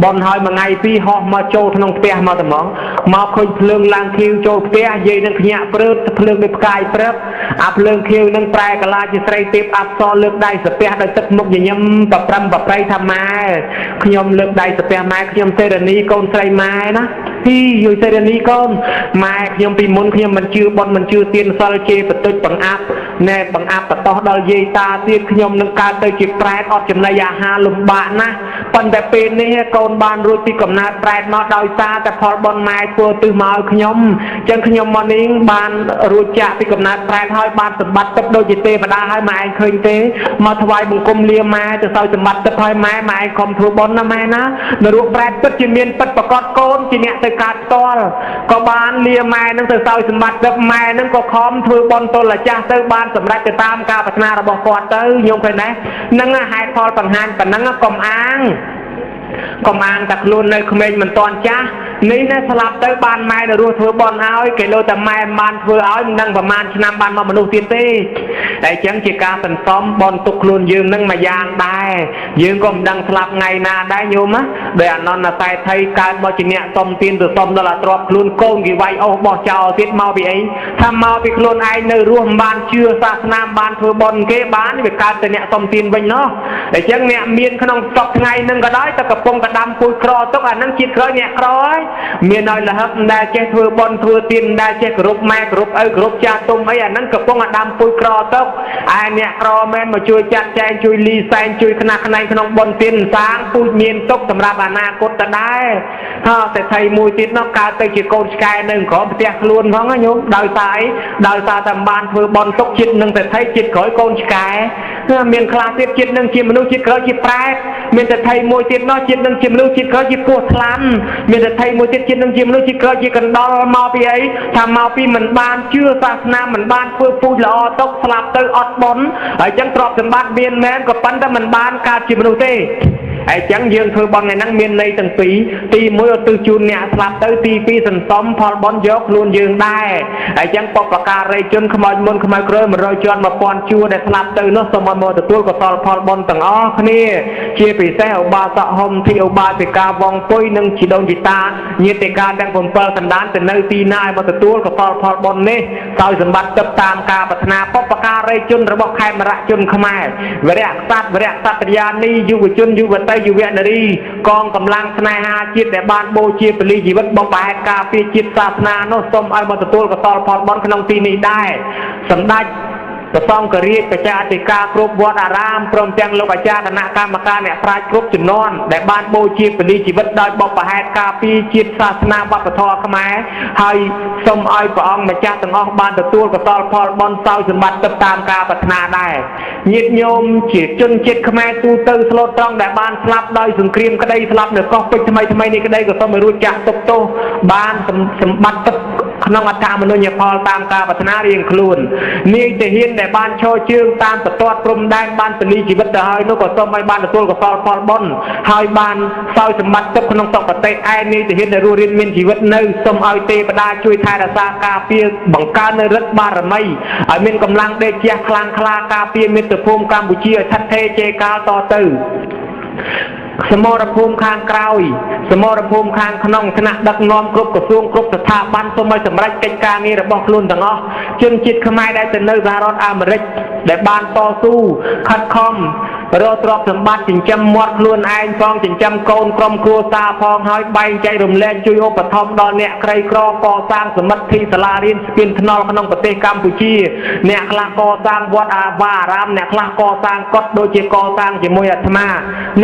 បនហើយមួយថ្ងៃពីរហោះមកចូលក្នុងផ្ទះមកត្មងមកឃើញភ្លើងឡើងខៀវចូលផ្ទះយាយនឹងភ្ញាក់ព្រឺតភ្លើងដូចផ្កាយព្រឹកអាភ្លើងខៀវនឹងប្រែកាឡាជាស្រីទេពអប្សរលើកដៃសាពះដោយទឹកមុខញញឹមប្រប្រឹមប្រប្រៃថាម៉ែខ្ញុំលើកដៃសាពះម៉ែខ្ញុំសេរនីកូនស្រីម៉ែណាទីយយសេរនីកូនម៉ែខ្ញុំពីមុនខ្ញុំមិនជឿបនមិនជឿទៀនសិលជេបតុចបង្អាប់ណែបង្អាប់បតោះដល់យាយតាទៀតខ្ញុំនឹងកើតទៅជាប្រែតអត់ចំណីអាហារលំបាកណាស់ប៉ុន្តែពេលនេះកូនបានរួចពីកំណើតប្រែតមកដោយសារតែផលបុណ្យម៉ែធ្វើទិសមកឲ្យខ្ញុំអញ្ចឹងខ្ញុំមកនេះបានរួចចាកពីកំណើតប្រែតហើយបានសម្បត្តិទឹកដូចជាទេវតាហើយម៉ែឯងឃើញទេមកថ្វាយបង្គំលាម៉ែទៅសោយសម្បត្តិទឹកហើយម៉ែម៉ែឯងខំធ្វើបុណ្យណាម៉ែណានរកប្រែតពិតជាមានពិតប្រកបកូនជាអ្នកទៅកើតផ្ទាល់ក៏បានលាម៉ែនឹងទៅសោយសម្បត្តិទឹកម៉ែនឹងក៏ខំធ្វើបុណ្យទល់អាចាស់ទៅបានសម្រេចទៅតាមការប្រាថ្នារបស់គាត់ទៅញោមឃើញទេនឹងហេតុផលបង្ហាញប៉ុណ្ណឹងកុំអាងកុំអាងតែខ្លួននៅក្មេងមិនតាន់ចាស់នេះណាស្លាប់ទៅបានម៉ែនៅរស់ធ្វើបុណ្យឲ្យគេលោតែម៉ែមិនបានធ្វើឲ្យមិនដឹងប្រហែលឆ្នាំបានមកមនុស្សទៀតទេតែអញ្ចឹងជាការសន្សំបុណ្យទុកខ្លួនយើងនឹងមួយយ៉ាងដែរយើងក៏មិនដឹងស្លាប់ថ្ងៃណាដែរញោមណាដោយអនន្តសេដ្ឋីកើតមកជាអ្នកសុំទានទៅសុំដល់អាទ្រព្យខ្លួនកូនគេវាយអស់បោះចោលទៀតមកពីអីថាមកពីខ្លួនឯងនៅរស់មិនបានជឿសាសនាបានធ្វើបុណ្យគេបានវាកើតទៅអ្នកសុំទានវិញណោះតែអញ្ចឹងអ្នកមានក្នុងសពថ្ងៃនឹងក៏ដោយតែកំពុងកដាំពូជក្រទុកអានឹងជាតិក្រោយអ្នកក្រហើយមានឲ្យលហឹកមិនដែលចេះធ្វើបុណ្យធ្វើទានមិនដែលចេះគោរពម៉ែគោរពឪគោរពចាស់ទុំអីអានឹងកំពុងអាដាំពូជក្រទុកឯអ្នកក្រមែនមកជួយចាត់ចែងជួយលីសែងជួយខ្នះខ្នែងក្នុងបុណ្យទានសាងពូជមានទុកសម្រាប់អនាគតទៅដែរហើយសេដ្ឋីមួយទៀតនោះកើតទៅជាកូនឆ្កែនៅក្រោមផ្ទះខ្លួនផងណាញោមដោយសារអីដោយសារតែបានធ្វើបុណ្យទុកជាតិនឹងសេដ្ឋីជាតិក្រោយកូនឆ្កែមានខ្លះទៀតជាតិនឹងជាមនុស្សជាតិក្រោយជាប្រែតមានសេដ្ឋីមួយទៀតនោះជាតិនឹងជាមនុស្សជាតិក្រោយជាពស់ថ្លាន់មានសេដ្ឋីមួយទៀតជាតិនឹងជាមនុស្សជាតិក្រោយជាកណ្ដុរមកពីអីថាមកពីមិនបានជឿសាសនាមិនបានធ្វើពូជល្អទុកស្លាប់ទៅអត់បុណ្យហើយចឹងទ្រព្យសម្បត្តិមានមែនក៏ប៉ុន្តែមិនបានកើតជាមនុស្សទេហើយចឹងយើងធ្វើបុណ្យថ្ងៃហ្នឹងមានន័យទាំងពីរទី1ឧទ្ទិសជូនអ្នកស្លាប់ទៅទី2សន្សំផលបុណ្យយកខ្លួនយើងដែរហើយចឹងបុព្វការីជនខ្មោចមុនខ្មោចក្រោយ100ជាន់1000ជួរដែលស្លាប់ទៅនោះសូមឲ្យមកទទួលកុសលផលបុណ្យទាំងអស់គ្នាជាពិសេសឧបាសកហុំធីឧបាសិកាវងពុយនិងជីដូនជីតាញាតិកាទាំង7សន្តានទៅនៅទីណាឲ្យមកទទួលកុសលផលបុណ្យនេះដោយសម្បត្តិទឹកតាមការប្រាថ្នាបុព្វការីជនរបស់ខេមរៈជនខ្មែរវរៈក្សត្រវរៈក្សត្រិយានីយុវជនយុវតីយុវនារីកងកម្លាំងស្នេហាជាតិដែលបានបូជាពលីជីវិតបំផហេតុការពារជាតិសាសនានោះសូមឲ្យមកទទួលកុសលផលបុណ្យក្នុងទីនេះដែរសម្ដេចព្រះសង្ឃរាជប្រជាអធិការគ្រប់វត្តអារាមព្រមទាំងលោកអាចារ្យគណៈកម្មការអ្នកប្រាជ្ញគ្រប់ជំនាន់ដែលបានបូជាពលីជីវិតដោយបុព្វហេតុការពារជាតិសាសនាវប្បធម៌ខ្មែរហើយសូមឲ្យព្រះអង្គម្ចាស់ទាំងអស់បានទទួលកុសលផលបុណ្យសោយសម្បត្តិទៅតាមការប្រាថ្នាដែរញាតិញោមជាជនជាតិខ្មែរទូទៅស្លូតត្រង់ដែលបានស្លាប់ដោយសង្គ្រាមក្តីស្លាប់នៅកោះពេជ្រថ្មីថ្មីនេះក្តីក៏សូមឲ្យរួចចាក់ទុកទោសបានសម្បត្តិទឹកក្នុងអត្តមនុញ្ញផលតាមការប្រាថ្នារៀងខ្លួននាយទាហានដែលបានឈរជើងតាមបន្ទាត់ព្រំដែនបានពលីជីវិតទៅហើយនោះក៏សូមឲ្យបានទទួលកុសលផលបុណ្យហើយបានសោយសម្បត្តិទឹកក្នុងសុគតិឯនាយទាហានដែលរស់រានមានជីវិតនៅសូមឲ្យទេវតាជួយថែរក្សាការពារបង្កើននូវឫទ្ធិបារមីឲ្យមានកម្លាំងដេកជះខ្លាំងក្លាការពារមាតុភូមិកម្ពុជាឲ្យស្ថិតថេរជេរកាលតទៅសមរភូមិខាងក្រោយសមរភូមិខាងក្នុងថ្នាក់ដឹកនាំគ្រប់ក្រសួងគ្រប់ស្ថាប័នសូមឲ្យសម្រេចកិច្ចការងាររបស់ខ្លួនទាំងអស់ជនជាតិខ្មែរដែលទៅនៅសហរដ្ឋអាមេរិកដែលបានតស៊ូខិតខំ រកទ្រព្យសម្បត្តិចិញ្ចឹមមាត់ខ្លួនឯងផងចិញ្ចឹមកូនក្រុមគ្រួសារផងហើយបែងចែករំលែកជួយឧបត្ថម្ភដល់អ្នកក្រីក្រកសាងសមិទ្ធិសាលារៀនស្ពានថ្នល់ក្នុងប្រទេសកម្ពុជាអ្នកខ្លះកសាងវត្តអាវាអារាមអ្នកខ្លះកសាងកុដិដូចជាកសាងជាមួយអាត្មា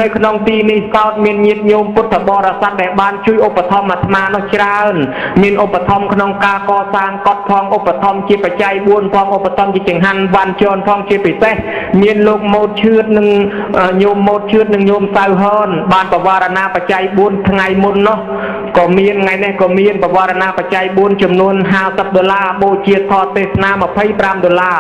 នៅក្នុងទីនេះសោតមានញាតិញោមពុទ្ធបរិស័ទដែលបានជួយឧបត្ថម្ភអាត្មានោះច្រើនមានឧបត្ថម្ភក្នុងការកសាងកុដិផងឧបត្ថម្ភជាបច្ច័យ4ផងឧបត្ថម្ភជាចង្ហាន់វ៉ាន់ជនផងជាពិសេសមានលោកម៉ូតឈឿតនិងញោមម៉ូតឈឿតនិងញោមសៅហនបានបវារណាបច្ច័យ4ថ្ងៃមុននោះក៏មានថ្ងៃនេះក៏មានបវារណាបច្ច័យ4ចំនួន50ដុល្លារបូជាថតទេសនា25ដុល្លារ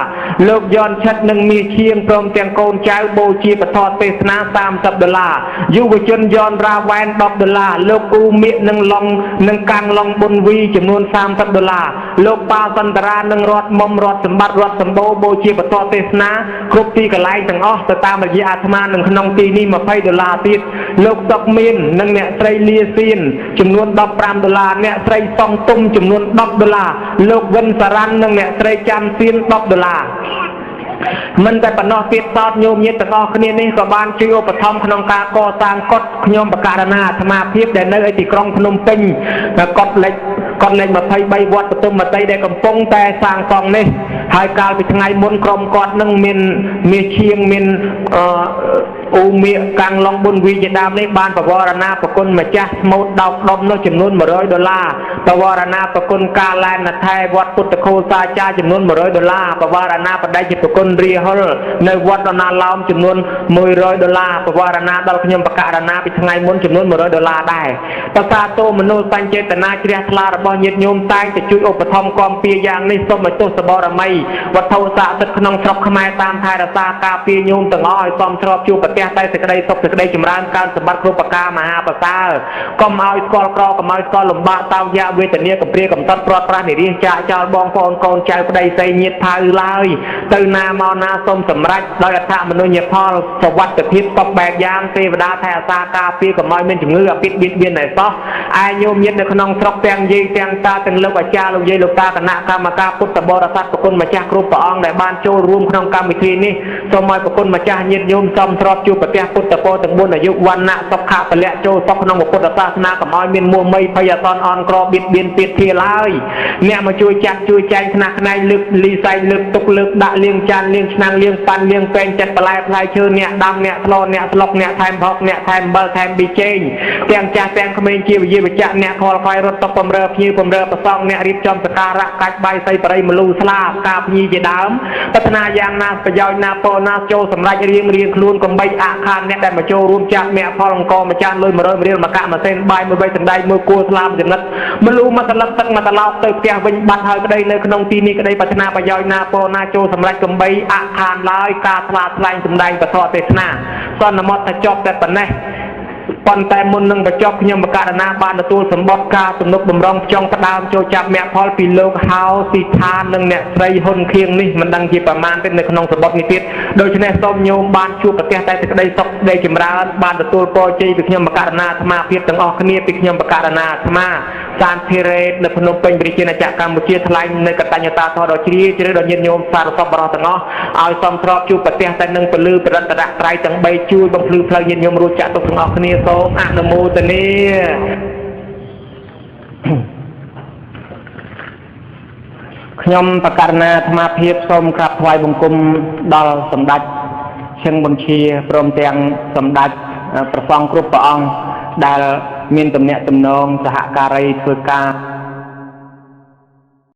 លោកយ៉នឆិតនិងមាសឈៀងព្រមទាំងកូនចៅបូជាពធទេសនា30ដុល្លារយុវជនយ៉នរ៉ាវ៉ែន10ដុល្លារលោកអ៊ូមៀកនិងឡុងនិងកាំងឡុងប៊ុនវីចំនួន30ដុល្លារលោកប៉ាសន្តរានិងរតមុំរតសម្បត្តិរតសម្បូរបូជាពធទេសនាគ្រប់ទីកន្លែងទាំងអស់ទៅតាមរយៈអាត្មានឹងក្នុងទីនេះ20ដុល្លារទៀតលោកសុកមាននិងអ្នកស្រីលាសៀនចំនួន15ដុល្លារអ្នកស្រីសុងទុំចំនួន10ដុល្លារលោកវិនសារ៉ាន់និងអ្នកស្រីចាំសៀន10ដុល្លារមិនតែប៉ុណ្ណោះទៀតសោតញោមញាតិទាំងអស់គ្នានេះក៏បានជួយឧបត្ថម្ភក្នុងការកសាងកុដិខ្ញុំបករណាអាត្មាភាពដែលនៅឯទីក្រុងភ្នំពេញកុដិលេខ23វត្តបទុមតីដែលកំពុងតែសាងសង់នេះហើយកាលពីថ្ងៃមុនក្រុមគាត់នឹងមានមាសឈៀងមានអ៊ូមៀកកាំងឡុងប៊ុនវីជាដើមនេះបានបវរណាប្រគុណម្ចាស់ស្មូតដោកដុំនោះចំនួន100ដុល្លារបវរណាប្រគុណកាឡែនថែវត្តពុទ្ធខោសាចាចំនួន100ដុល្លារបវរណាបដិជាប្រគុណរាហុលនៅវត្តដណាឡោមចំនួន100ដុល្លារបវរណាដល់ខ្ញុំបករណាពីថ្ងៃមុនចំនួន100ដុល្លារដែរប្រសាទោមនុស្សបញ្ចេតនាជ្រះថ្លារបស់ញាតិញោមតែងតែជួយឧបត្ថម្ភគាំពារយ៉ាងនេះសូមឲ្យទោសបរមីវត្ថុស័ក្តិសិទ្ធិក្នុងស្រុកខ្មែរតាមថែរក្សាការពារញោមទាំងអស់ឲ្យសមស្របជួបប្រទះតែសេចក្តីសុខសេចក្តីចម្រើនកើនសម្បត្តិគ្រប់ប្រការមហាប្រសើរកុំឲ្យស្គាល់ក្រកុំឲ្យស្គាល់លំបាកតោកយ៉ាកវេទនាកំព្រាកំតត់ព្រាត់ប្រាសនិរាសចាកចោលបងប្អូនកូនចៅប្តីស្រីញាតិផៅឡើយទៅណាមកណាសូមសម្រេចដោយអដ្ឋមនុញ្ញផលសុវត្ថិភាពសពបែបយ៉ាងទេវតាថែអាសាការពារកុំឲ្យមានជំងឺអាពាធបៀតបៀនឯសោះឯញោមញាតិនៅក្នុងស្រុកទាំងយាយទាំងតាទាំងលោកអាចារ្យលោកយាយលោកតាគណៈកម្មការពុទ្ធបរិស័ទប្រគុណម្ចាស់គ្រប់ព្រះអង្គដែលបានចូលរួមក្នុងកម្មវិធីនេះសូមឲ្យប្រគុណម្ចាស់ញាតិញោមសមស្របជួបប្រទះពុទ្ធពរទាំង4អាយុវណ្ណៈសុខៈពលៈចូលសុខក្នុងពុទ្ធសាសនាកុំឲ្យមានមោះមីភ័យអសន្នអន់ក្របៀតបៀនទៀតធាឡើយអ្នកមកជួយចាត់ជួយចែងថ្នាក់ខ្នែងលើកលីសែងលើកទុកលើកដាក់លាងចានលាងឆ្នាំងលាងប៉ាន់លាងពែងចិត្តបន្លែផ្លែឈើអ្នកដាំអ្នកស្លអ្នកស្លុកអ្នកថែមផុកអ្នកថែមអំបិលថែមប៊ីចេងទាំងចាស់ទាំងក្មេងជាវិយាវិជ្ជៈអ្នកខលខ្វាយរត់តុកបំរើភ្ញៀវបំរើប្រសងអ្នករៀបចំសការៈកាច់បាយសីបរិមលូស្លាការភ្ញីជាដើមប្រាថ្នាយ៉ាងណាប្រយោជន៍ណាពរណាចូលសម្រេចរៀងរៀងខ្លួនកំបីអខានអ្នកដែលមកចូលរួមចាក់មាក់ផលអង្គម្ចាស់លុយ100រៀលមកកាក់មួយសេនបាយមួយបីសណ្ដែកមួយគួរស្លាមចំណិតមលូមកសន្លឹកទឹកមកត្រឡោកទៅផ្ទះវិញបាត់ហើយក្តីនៅក្នុងទីនេះក្តីប្រាថ្នាប្រយោជន៍ណាពរណាចូលសម្រេចកំបីអខានឡើយការថ្លាថ្លែងសម្ដែងពធទេសនាសន្មតថាចប់តែប៉ុណ្ណេះប៉ុន្តែមុននឹងបញ្ចប់ខ្ញុំបករណាបានទទួលសម្បត្តិការទំនុកបំរុងចង់ផ្ដើមចូលចាប់មគ្គផលពីលោកហៅស៊ីឋាននិងអ្នកស្រីហ៊ុនខៀងនេះមិនដឹងជាប្រមាណទេនៅក្នុងសម្បត្តិនេះទៀតដូច្នេះសូមញោមបានជួបប្រទះតែសេចក្តីសុខក្តីចម្រើនបានទទួលពរជ័យពីខ្ញុំបករណាអាត្មាភាពទាំងអស់គ្នាពីខ្ញុំបករណាអាត្មាសានភិរេតនៅភ្នំពេញប្រជាណាចក្រកម្ពុជាថ្លែងនៅកតញ្ញូតាធម៌ដ៏ជ្រាលជ្រៅដល់ញាតិញោមសារសពបរោះទាំងអស់ឲ្យសមស្របជួបប្រទះតែនឹងពលឺប្រតនត្រ័យទាំង3ជួយបំភ្លឺផ្លូវញាតិញោមរួចចាក់ទុកទាំងអស់គ្នាសូមអនុមោទនាខ្ញុំបករណាអាត្មាភាពសូមក្រាបថ្វាយបង្គំដល់សម្ដេចឈឹងបញ្ជាព្រមទាំងសម្ដេចព្រះសង្ឃគ្រប់ព្រះអង្គដែលមានទំនាក់ទំនងសហការីធ្វើការ